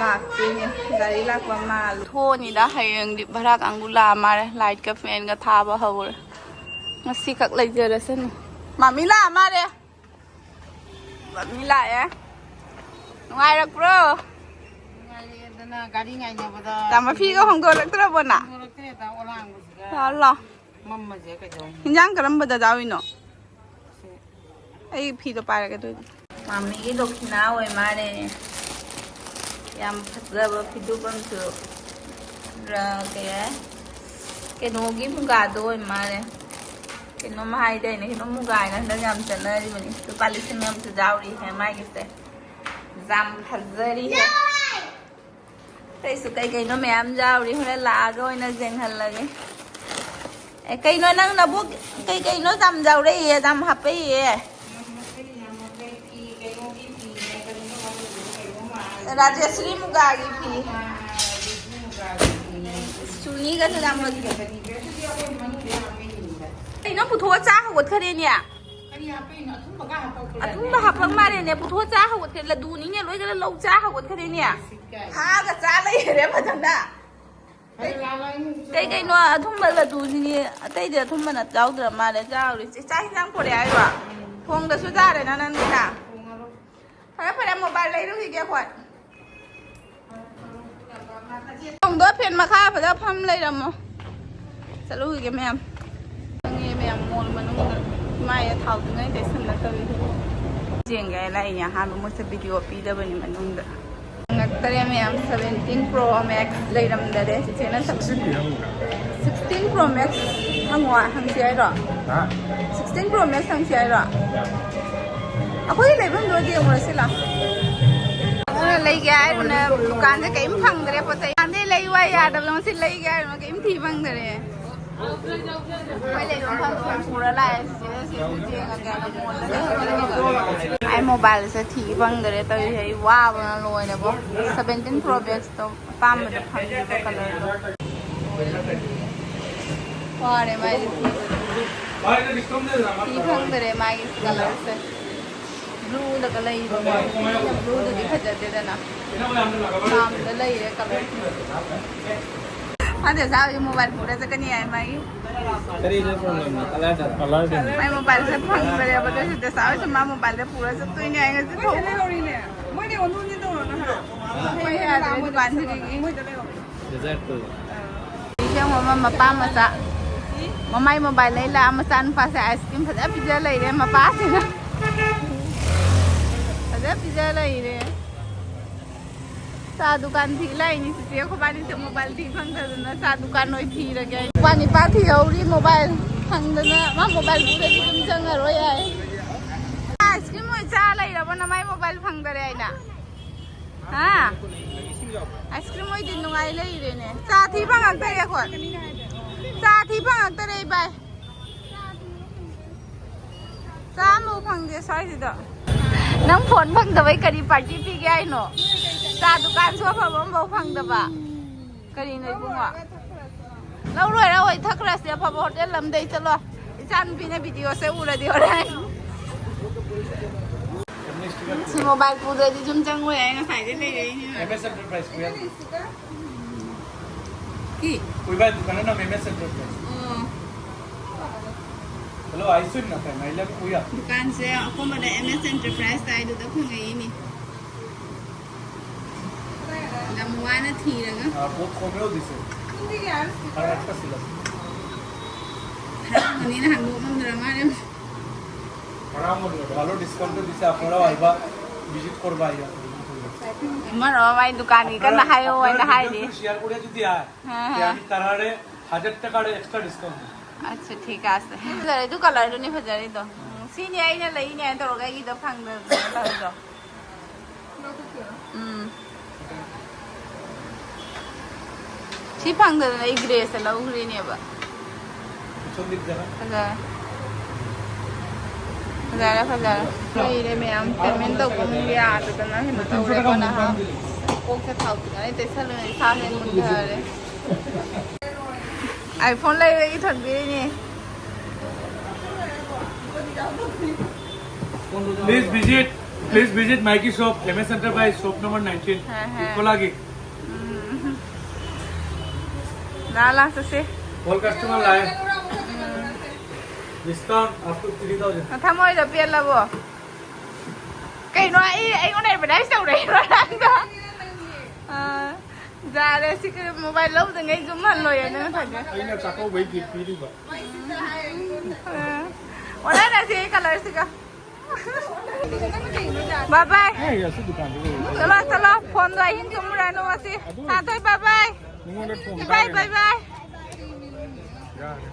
ꯂꯥꯛꯇꯦꯅꯦ꯫ ꯒꯥꯔꯤ ꯂꯥꯛꯄ ꯃꯥꯜꯂꯦ꯫ ꯊꯣꯛꯑꯅꯤꯗ ꯍꯌꯦꯡꯗꯤ ꯚꯔꯥ ꯀꯥꯡꯕꯨ ꯂꯥꯛꯑ ꯃꯥꯜꯂꯦ꯫ ꯂꯥꯏꯠꯀ ꯐꯦꯟꯒ ꯊꯥꯕ ꯍꯧꯔꯦ꯫ ꯉꯁꯤꯈꯛ ꯂꯩꯖꯔꯁꯅꯨ꯫ ꯃꯥꯃꯤ ꯂꯥꯛꯑ ꯃꯥꯜꯂꯦ꯫ ꯃꯥꯃꯤ ꯂꯥꯛꯑꯦ꯫ ꯅꯨꯡꯉꯥꯏꯔꯛꯄ꯭ꯔꯣ? ꯅꯨꯡꯉꯥꯏꯔꯛꯑꯦꯗꯅ ꯒꯥꯔꯤ ꯉꯥꯏꯅꯕꯗ꯫ ꯇꯥ ꯃꯐꯤꯒ ꯍꯣꯡꯗꯣꯛꯂꯛꯇ꯭ꯔꯕꯣ ꯅ? ꯍꯣꯡꯗꯣꯛꯂꯛꯇ꯭ꯔꯦꯗ ꯑꯣꯂꯥꯡꯕꯁꯤꯗ꯫ ꯂꯥꯛꯑꯣ, ꯂꯥꯛꯑꯣ꯫ ꯃꯝꯃꯁꯦ ꯀꯩꯗꯧꯅꯤ? ꯍꯤꯟꯖꯥꯡ ꯀꯔꯝꯕꯗ ꯆꯥꯔꯨꯏꯅꯣ? ꯁꯤ꯫ ꯑꯩ ꯐꯤꯗꯣ ꯄꯥꯏꯔꯒꯦ ꯑꯗꯨ ꯑꯣꯏꯗꯤ꯫ ꯃꯥꯃꯤꯒꯤ ꯗꯣꯈꯤꯅꯥ ꯑꯣꯏ ꯃꯥꯜꯂꯦꯅꯦ꯫ ꯌꯥꯝ ꯐꯖꯕ ꯐꯤꯗꯨꯛ ꯑꯃꯁꯨ꯫ ꯔ-, ꯀꯩ ꯍꯥꯏ? ꯀꯩꯅꯣꯒꯤ ꯃꯨꯒꯥꯗꯣ ꯑꯣꯏ ꯃꯥꯜꯂꯦ꯫ ꯀꯩꯅꯣꯝ ꯍꯥꯏꯗꯥꯏꯅꯦ, ꯀꯩꯅꯣꯝ ꯃꯨꯒꯥ ꯍꯥꯏꯅ ꯍꯟꯗꯛ ꯌꯥꯝ ꯆꯠꯅꯔꯤꯕꯅꯤ꯫ ꯂꯨꯄꯥ ꯂꯤꯁꯤꯡ ꯑꯃꯁꯨ ꯌꯥꯎꯔꯤꯍꯦ ꯃꯥꯒꯤꯁꯦ꯫ ꯌꯥꯝ ꯐꯖꯔꯤꯍꯦ꯫ ꯑꯇꯩꯁꯨ ꯀꯩ ꯀꯩꯅꯣ ꯃꯌꯥꯝ ꯌꯥꯎꯔꯤ, ꯍꯣꯔꯦꯟ ꯂꯥꯛꯑꯒ ꯑꯣꯏꯅ ꯌꯦꯡꯍꯜꯂꯒꯦ꯫ ꯑꯦ, ꯀꯩꯅꯣ ꯅꯪ ꯅꯕꯨꯛ ꯀꯩ ꯀꯩꯅꯣ ꯌꯥꯝ ꯌꯥꯎꯔꯛꯏꯌꯦ, ꯌꯥꯝ ꯍꯥꯄꯛꯏꯌꯦ꯫ ꯔꯥꯖꯦꯁ꯭ꯔꯤ ꯃꯨꯒꯥꯒꯤ ꯐꯤ꯫ ꯆꯨꯅꯤꯒꯁꯨ ꯌꯥꯝ ꯐꯖꯩ꯫ ꯀꯩꯅꯣ ꯄꯨꯊꯣꯛꯑ ꯆꯥ ꯍꯧꯒꯠꯈ꯭ꯔꯦꯅꯦ꯫ ꯀꯔꯤ ꯍꯥꯞꯄꯛꯏꯅꯣ? ꯑꯊꯨꯝꯕꯒ ꯍꯥꯞꯄꯛꯄ꯭ꯔꯣ? ꯑꯊꯨꯝꯕ ꯍꯥꯞꯄꯛ ꯃꯥꯜꯂꯦꯅꯦ꯫ ꯄꯨꯊꯣꯛꯑ ꯆꯥ ꯍꯧꯒꯠꯈ꯭ꯔꯦ꯫ ꯂꯗꯨꯅꯤꯅꯦ, ꯂꯣꯏꯅ ꯂꯧ ꯆꯥ ꯍꯧꯒꯠꯈ꯭ꯔꯦꯅꯦ꯫ ꯁꯤꯒꯥꯏ꯫ ꯊꯥꯒ ꯆꯥ ꯂꯩꯈ꯭ꯔꯦ ꯐꯖꯅ꯫ ꯑꯗꯨ ꯂꯥꯛꯑꯣ, ꯑꯩ ꯀꯩ ꯀꯩꯅꯣ ꯑꯊꯨꯝꯕ ꯂꯗꯨꯁꯤꯗꯤ ꯑꯇꯩꯗꯤ ꯑꯊꯨꯝꯕꯅ ꯌꯥꯎꯗ꯭ꯔ ꯃꯥꯜꯂꯦ꯫ ꯆꯥꯎꯔꯤ꯫ ꯆꯦ, ꯆꯥꯛ ꯍꯤꯟꯖꯥꯡ ꯄꯨꯔꯛꯑꯦ ꯍꯥꯏꯔꯣ? ꯎꯝ꯫ ꯊꯣꯡꯗꯁꯨ ꯆꯥꯔꯦꯅ ꯅꯪꯒꯤꯅ꯫ ꯊꯣꯡꯉꯔꯣꯏ꯫ ꯐꯔꯦ, ꯐꯔꯦ, ꯃꯣꯕꯥꯏꯜ ꯂꯩꯔꯨꯈꯤꯒꯦ ꯑꯩꯈꯣꯏ꯫ ꯊꯣꯡꯗꯣ ꯐꯦꯟ ꯃꯈꯥ ꯐꯖ ꯐꯝ ꯂꯩꯔꯝꯃꯣ꯫ ꯆꯠꯂꯨꯈꯤꯒꯦ ꯃꯌꯥꯝ꯫ ꯆꯪꯉꯦ ꯃꯌꯥꯝ ꯃꯣꯜ ꯃꯅꯨꯡꯗ꯫ ꯃꯥꯏꯗ ꯊꯥꯎꯗꯨꯉꯩ ꯇꯩꯁꯟꯅ ꯇꯧꯔꯤ꯫ ꯌꯦꯡꯒꯦ ꯍꯥꯏꯅ ꯑꯩꯅ ꯑꯍꯥꯟꯕ ꯃꯣꯏꯁꯦ ꯚꯤꯗꯤꯑꯣ ꯄꯤꯗꯕꯅꯤ ꯃꯅꯨꯡꯗ꯫ ꯐꯪꯉꯛꯇꯔꯦ ꯃꯌꯥꯝ, seventeen Pro Max ꯂꯩꯔꯝꯗꯔꯦ꯫ ꯆꯤꯆꯦꯅ sixteen Pro Max ꯍꯪꯉꯣ, ꯍꯪꯁꯤ ꯍꯥꯏꯔꯣ? Sixteen Pro Max ꯍꯪꯁꯤ ꯍꯥꯏꯔꯣ? ꯑꯩꯈꯣꯏꯒꯤ ꯂꯩꯐꯝꯗꯣ ꯌꯦꯡꯉꯨꯔꯁꯤ ꯂꯥ꯫ ꯑꯗꯨꯅ ꯂꯩꯒꯦ ꯍꯥꯏꯔꯨꯅ ꯗꯨꯀꯥꯟꯁꯦ ꯀꯔꯤꯝ ꯐꯪꯗ꯭ꯔꯦ ꯄꯣꯠ ꯆꯩ꯫ ꯗꯨꯀꯥꯟꯗꯩ ꯂꯩ ꯋꯥ ꯌꯥꯗꯕꯗꯣ ꯉꯁꯤ ꯂꯩꯒꯦ ꯍꯥꯏꯔꯨꯅ ꯀꯔꯤꯝ ꯊꯤ ꯐꯪꯗꯔꯦ꯫ ꯑꯩꯈꯣꯏ ꯂꯩꯕ ꯃꯐꯝꯁꯦ ꯄꯨꯔ ꯂꯥꯛꯑꯦ ꯆꯤꯆꯦꯅ ꯁꯤꯕꯨ ꯌꯦꯡꯉꯒꯦꯅ ꯃꯣꯜꯗ ꯂꯩꯕ꯫ ꯑꯩ ꯃꯣꯕꯥꯏꯜꯁꯦ ꯊꯤ ꯐꯪꯗꯔꯦ ꯇꯧꯔꯤꯁꯦ, ꯑꯩ ꯋꯥꯕꯅ ꯂꯣꯏꯔꯦꯕꯣ꯫ Seventeen Pro Max ꯇꯣ ꯑꯄꯥꯝꯕꯗ ꯐꯪꯗ꯭ꯔꯤꯕ ꯀꯂꯔꯗꯣ꯫ ꯋꯥꯔꯦ ꯃꯥꯏꯁꯦ ꯊꯤꯕꯗ꯫ ꯊꯤ ꯐꯪꯗꯔꯦ ꯃꯥꯒꯤ ꯀꯂꯔꯁꯦ꯫ ꯕ꯭ꯂꯨꯗꯒ ꯂꯩꯕꯅꯦ꯫ ꯕ꯭ꯂꯨꯗꯨꯗꯤ ꯐꯖꯗꯦꯗꯅ꯫ ꯃꯥꯝꯗ ꯂꯩꯔꯦ ꯀꯂꯔ꯫ ꯃꯥꯗꯤ ꯑꯁꯥꯕꯁꯤ ꯃꯣꯕꯥꯏꯜ ꯄꯨꯔ ꯆꯠꯀꯅꯤ ꯍꯥꯏ ꯃꯥꯒꯤ꯫ ꯀꯔꯤꯅꯣ ꯄ꯭ꯔꯣꯕ꯭ꯂꯦꯝꯅꯣ? ꯀꯂꯔꯗ? ꯀꯂꯔꯗꯅꯤ꯫ ꯃꯥꯏ ꯃꯣꯕꯥꯏꯜꯁꯦ ꯐꯪꯗꯔꯦꯕ, ꯑꯗꯨꯏꯁꯨ ꯗꯁꯥ ꯍꯣꯏꯁꯨ ꯃꯥ ꯃꯣꯕꯥꯏꯜꯗ ꯄꯨꯔ ꯆꯠꯇꯣꯏꯅꯦ ꯍꯥꯏ ꯉꯁꯤ ꯊꯣꯛ-꯫ ꯃꯣꯏꯗꯤ ꯑꯣꯟꯊꯣꯛꯅꯤ ꯇꯧꯔꯣ ꯅꯍꯥꯟ꯫ ꯃꯣꯏ ꯌꯥꯗ꯭ꯔꯦ ꯗꯨꯀꯥꯟꯁꯤꯗꯒꯤ꯫ ꯃꯣꯏꯗ ꯂꯩꯍꯧꯔꯦ꯫ ꯗꯦꯖꯔꯠꯇꯨ꯫ ꯁꯤ ꯌꯦꯡꯉꯣ, ꯃꯥ ꯃꯄꯥ ꯃꯆꯥ꯫ ꯃꯃꯥꯏ ꯃꯣꯕꯥꯏꯜ ꯂꯩ ꯂꯥꯛꯑ ꯃꯆꯥ ꯅꯨꯄꯥꯁꯦ ꯑꯥꯏꯁ ꯀ꯭ꯔꯤꯝ ꯐꯖ ꯄꯤꯖ ꯂꯩꯔꯦ ꯃꯄꯥꯁꯤꯅ꯫ ꯐꯖ ꯄꯤꯖ ꯂꯩꯔꯦ꯫ ꯆꯥ ꯗꯨꯀꯥꯟ ꯊꯤ ꯂꯥꯛꯏꯅꯤ ꯆꯤꯆꯦ, ꯑꯩꯈꯣꯏꯕꯥꯅꯤꯁꯦ ꯃꯣꯕꯥꯏꯜ ꯊꯤ ꯐꯪꯗꯗꯅ ꯆꯥ ꯗꯨꯀꯥꯟ ꯑꯣꯏ ꯊꯤꯔꯒꯦ꯫ ꯅꯨꯄꯥ ꯅꯤꯄꯥ ꯊꯤꯍꯧꯔꯤ ꯃꯣꯕꯥꯏꯜ ꯐꯪꯗꯅ, ꯃꯥ ꯃꯣꯕꯥꯏꯜ ꯄꯨꯔꯗꯤ ꯌꯨꯝ ꯆꯪꯉꯔꯣꯏ ꯍꯥꯏ꯫ ꯑꯥꯏꯁ ꯀ꯭ꯔꯤꯝ ꯑꯣꯏ ꯆꯥ ꯂꯩꯔꯕꯣ ꯅꯃꯥꯏ ꯃꯣꯕꯥꯏꯜ ꯐꯪꯗꯔꯦ ꯍꯥꯏꯅ? ꯍꯥ? ꯑꯥꯏꯁ ꯀ꯭ꯔꯤꯝ ꯑꯣꯏꯗꯤ ꯅꯨꯡꯉꯥꯏ ꯂꯩꯔꯦꯅꯦ꯫ ꯆꯥ ꯊꯤ ꯐꯪꯉꯛꯇꯔꯦ ꯑꯩꯈꯣꯏ꯫ ꯆꯥ ꯊꯤ ꯐꯪꯉꯛꯇꯔꯦ ꯏꯕꯥꯏ꯫ ꯆꯥ ꯑꯃꯐꯥꯎ ꯐꯪꯗꯦ ꯁ꯭ꯋꯥꯏꯁꯤꯗ꯫ ꯅꯪ ꯐꯣꯟ ꯐꯪꯗꯕꯩ ꯀꯔꯤ ꯄꯥꯔꯇꯤ ꯄꯤꯒꯦ ꯍꯥꯏꯅꯣ? ꯆꯥ ꯗꯨꯀꯥꯟꯁꯨ ꯑꯐꯕ ꯑꯃꯐꯥꯎ ꯐꯪꯗꯕ꯫ ꯀꯔꯤꯅꯣ ꯏꯕꯨꯡꯉꯣ? ꯂꯧꯔꯣꯏ, ꯂꯧꯔꯣꯏ, ꯊꯛꯈ꯭ꯔꯁꯤ ꯑꯐꯕ ꯍꯣꯇꯦꯜ ꯑꯃꯗꯩ꯫ ꯆꯠꯂꯣ, ꯏꯆꯥ ꯅꯨꯄꯤꯅ ꯚꯤꯗꯤꯑꯣꯁꯦ ꯎꯔꯗꯤ ꯍꯣꯔꯦꯟ꯫ ꯁꯤ ꯃꯣꯕꯥꯏꯜ ꯄꯨꯗ꯭ꯔꯗꯤ ꯌꯨꯝ ꯆꯪꯉꯣꯏ ꯍꯥꯏ ꯉꯁꯥꯏꯗꯩ ꯂꯩꯔꯛꯏꯅꯤ꯫ ꯑꯦꯝ ꯑꯦꯁ ꯑꯦꯟꯇꯔꯄ꯭ꯔꯥꯏꯁ ꯄꯨꯌꯥ꯫ ꯀꯤ? ꯄꯨꯏꯕ ꯗꯨꯀꯥꯟ ꯅꯝ ꯑꯦꯝ ꯑꯦꯁ ꯑꯦꯟꯇꯔꯄ꯭ꯔꯥꯏꯁ꯫ ꯑꯣ꯫ ꯍꯜꯂꯣ, ꯑꯥꯏꯁꯨꯟ ꯅ ꯐꯦꯟ, ꯑꯥꯏ ꯂꯚ ꯄꯨꯌꯥ꯫ ꯗꯨꯀꯥꯟꯁꯦ ꯑꯀꯣꯝꯕꯗ ꯑꯦꯝ ꯑꯦꯁ ꯑꯦꯟꯇꯔꯄ꯭ꯔꯥꯏꯁ ꯍꯥꯏꯗꯨꯗ ꯐꯪꯉꯛꯏꯅꯤ꯫ ꯌꯥꯝ ꯋꯥꯅ ꯊꯤꯔꯒ꯫ আর বহুত কমেও দিছে। আর একটা ছিল। ꯍꯔꯥꯎꯕꯅꯤꯅ ꯍꯟꯗꯣꯛ ꯉꯝꯗ꯭ꯔ ꯃꯥꯜꯂꯦ꯫ ভালো ডিসকাউন্টে দিছে, আপনারাও আইবা, ভিজিট করবা, আইবা। ꯏꯃꯔꯣ ꯃꯥꯏ ꯗꯨꯀꯥꯟꯒꯤ ꯀꯟꯅ ꯍꯥꯏꯌꯣ ꯍꯥꯏꯅ ꯍꯥꯏꯔꯤ꯫ শেয়ার করে যদি আয়, হ্যাঁ, তে হ্যাঁ। আমি তারারে হাজার টাকার এক্সট্রা ডিসকাউন্ট দিই। ꯑꯠꯁꯥ, ꯊꯤꯛ ꯑꯁꯦ꯫ ꯐꯖꯔꯦ, ꯑꯗꯨ ꯀꯂꯔꯗꯨꯅꯦ ꯐꯖꯔꯤꯗꯣ꯫ ꯎꯝ, ꯁꯤꯅꯦ ꯑꯩꯅ ꯂꯩꯅꯦ ꯍꯥꯏꯅ ꯇꯧꯔꯒ ꯑꯩꯒꯤꯗꯣ ꯐꯪꯗꯗꯅ ꯇꯧꯔꯤꯗꯣ꯫ ꯎꯝ꯫ ꯁꯤ ꯐꯪꯗꯗꯅ ꯑꯩ ꯒ꯭ꯔꯦꯁꯇ ꯂꯧꯈ꯭ꯔꯤꯅꯦꯕ꯫ পিছন দিক দেখা। ꯐꯖꯔꯦ꯫ ꯐꯖꯔꯦ, ꯐꯖꯔꯦ꯫ ꯂꯩꯔꯦ ꯃꯌꯥꯝ꯫ ꯄꯦꯃꯦꯟ ꯇꯧꯕ ꯑꯃꯨꯛ ꯌꯥꯗꯗꯅ ꯀꯩꯅꯣ ꯇꯧꯔꯦꯀꯣ ꯅꯍꯥꯟ꯫ ꯀꯣꯛꯁꯦ ꯊꯥꯎ ꯈꯤꯇꯪ ꯇꯩꯁꯜꯂꯨꯔꯦ, ꯏꯁꯥꯁꯦ ꯃꯨꯟꯊꯔꯦ꯫ ꯑꯥꯏꯐꯣꯟ ꯂꯩꯕꯒꯤ ꯊꯣꯟꯕꯤꯔꯤꯅꯦ꯫ Please visit, please visit Mikey shop, M S Enterprise, shop number nineteen. হ্যাঁ, হ্যাঁ। Kolagi. ꯎꯝ꯫ ꯂꯥ ꯂꯥ ꯆꯠꯁꯦ꯫ All customer line. Discount up to three thousand. ꯊꯃꯣꯏꯗ ꯄꯦꯜꯂꯕꯣ? ꯀꯩꯅꯣ ꯑꯩ ꯑꯩꯉꯣꯟꯗ ꯑꯦꯗꯚꯔꯇꯥꯏꯁ ꯇꯧꯔꯛꯏꯔꯣ ꯅꯪꯗꯣ? ꯑꯥ, ꯌꯥꯔꯦ ꯁꯤ ꯀꯩꯅꯣ ꯃꯣꯕꯥꯏꯜ ꯂꯧꯗꯉꯩ ꯁꯨꯝ ꯍꯜꯂꯣꯏꯌꯦ ꯅꯪ ꯐꯖ꯫ ꯑꯩꯅ ꯆꯥꯛꯀꯧꯕꯩ ꯒꯤꯐ ꯄꯤꯔꯤꯕ꯫ ꯑꯣꯟꯅꯔꯁꯤ ꯀꯂꯔꯁꯤꯒ꯫ ꯕꯥꯏ ꯕꯥꯏ꯫ ꯑꯩ ꯑꯁꯤ ꯗꯨꯀꯥꯟꯗ ꯂꯩ꯫ ꯆꯠꯂꯣ ꯆꯠꯂꯣ, ꯐꯣꯟꯗꯣ ꯑꯍꯤꯡ ꯇꯨꯝꯃꯨꯔꯅꯨ ꯉꯁꯤ꯫ ꯁꯥꯟꯊꯣꯏ ꯕꯥꯏ ꯕꯥꯏ꯫ ꯅꯉꯣꯟꯗ ꯊꯣꯡ ꯕꯥꯏ ꯕꯥꯏ ꯕꯥꯏ꯫ ꯌꯥꯔꯦ꯫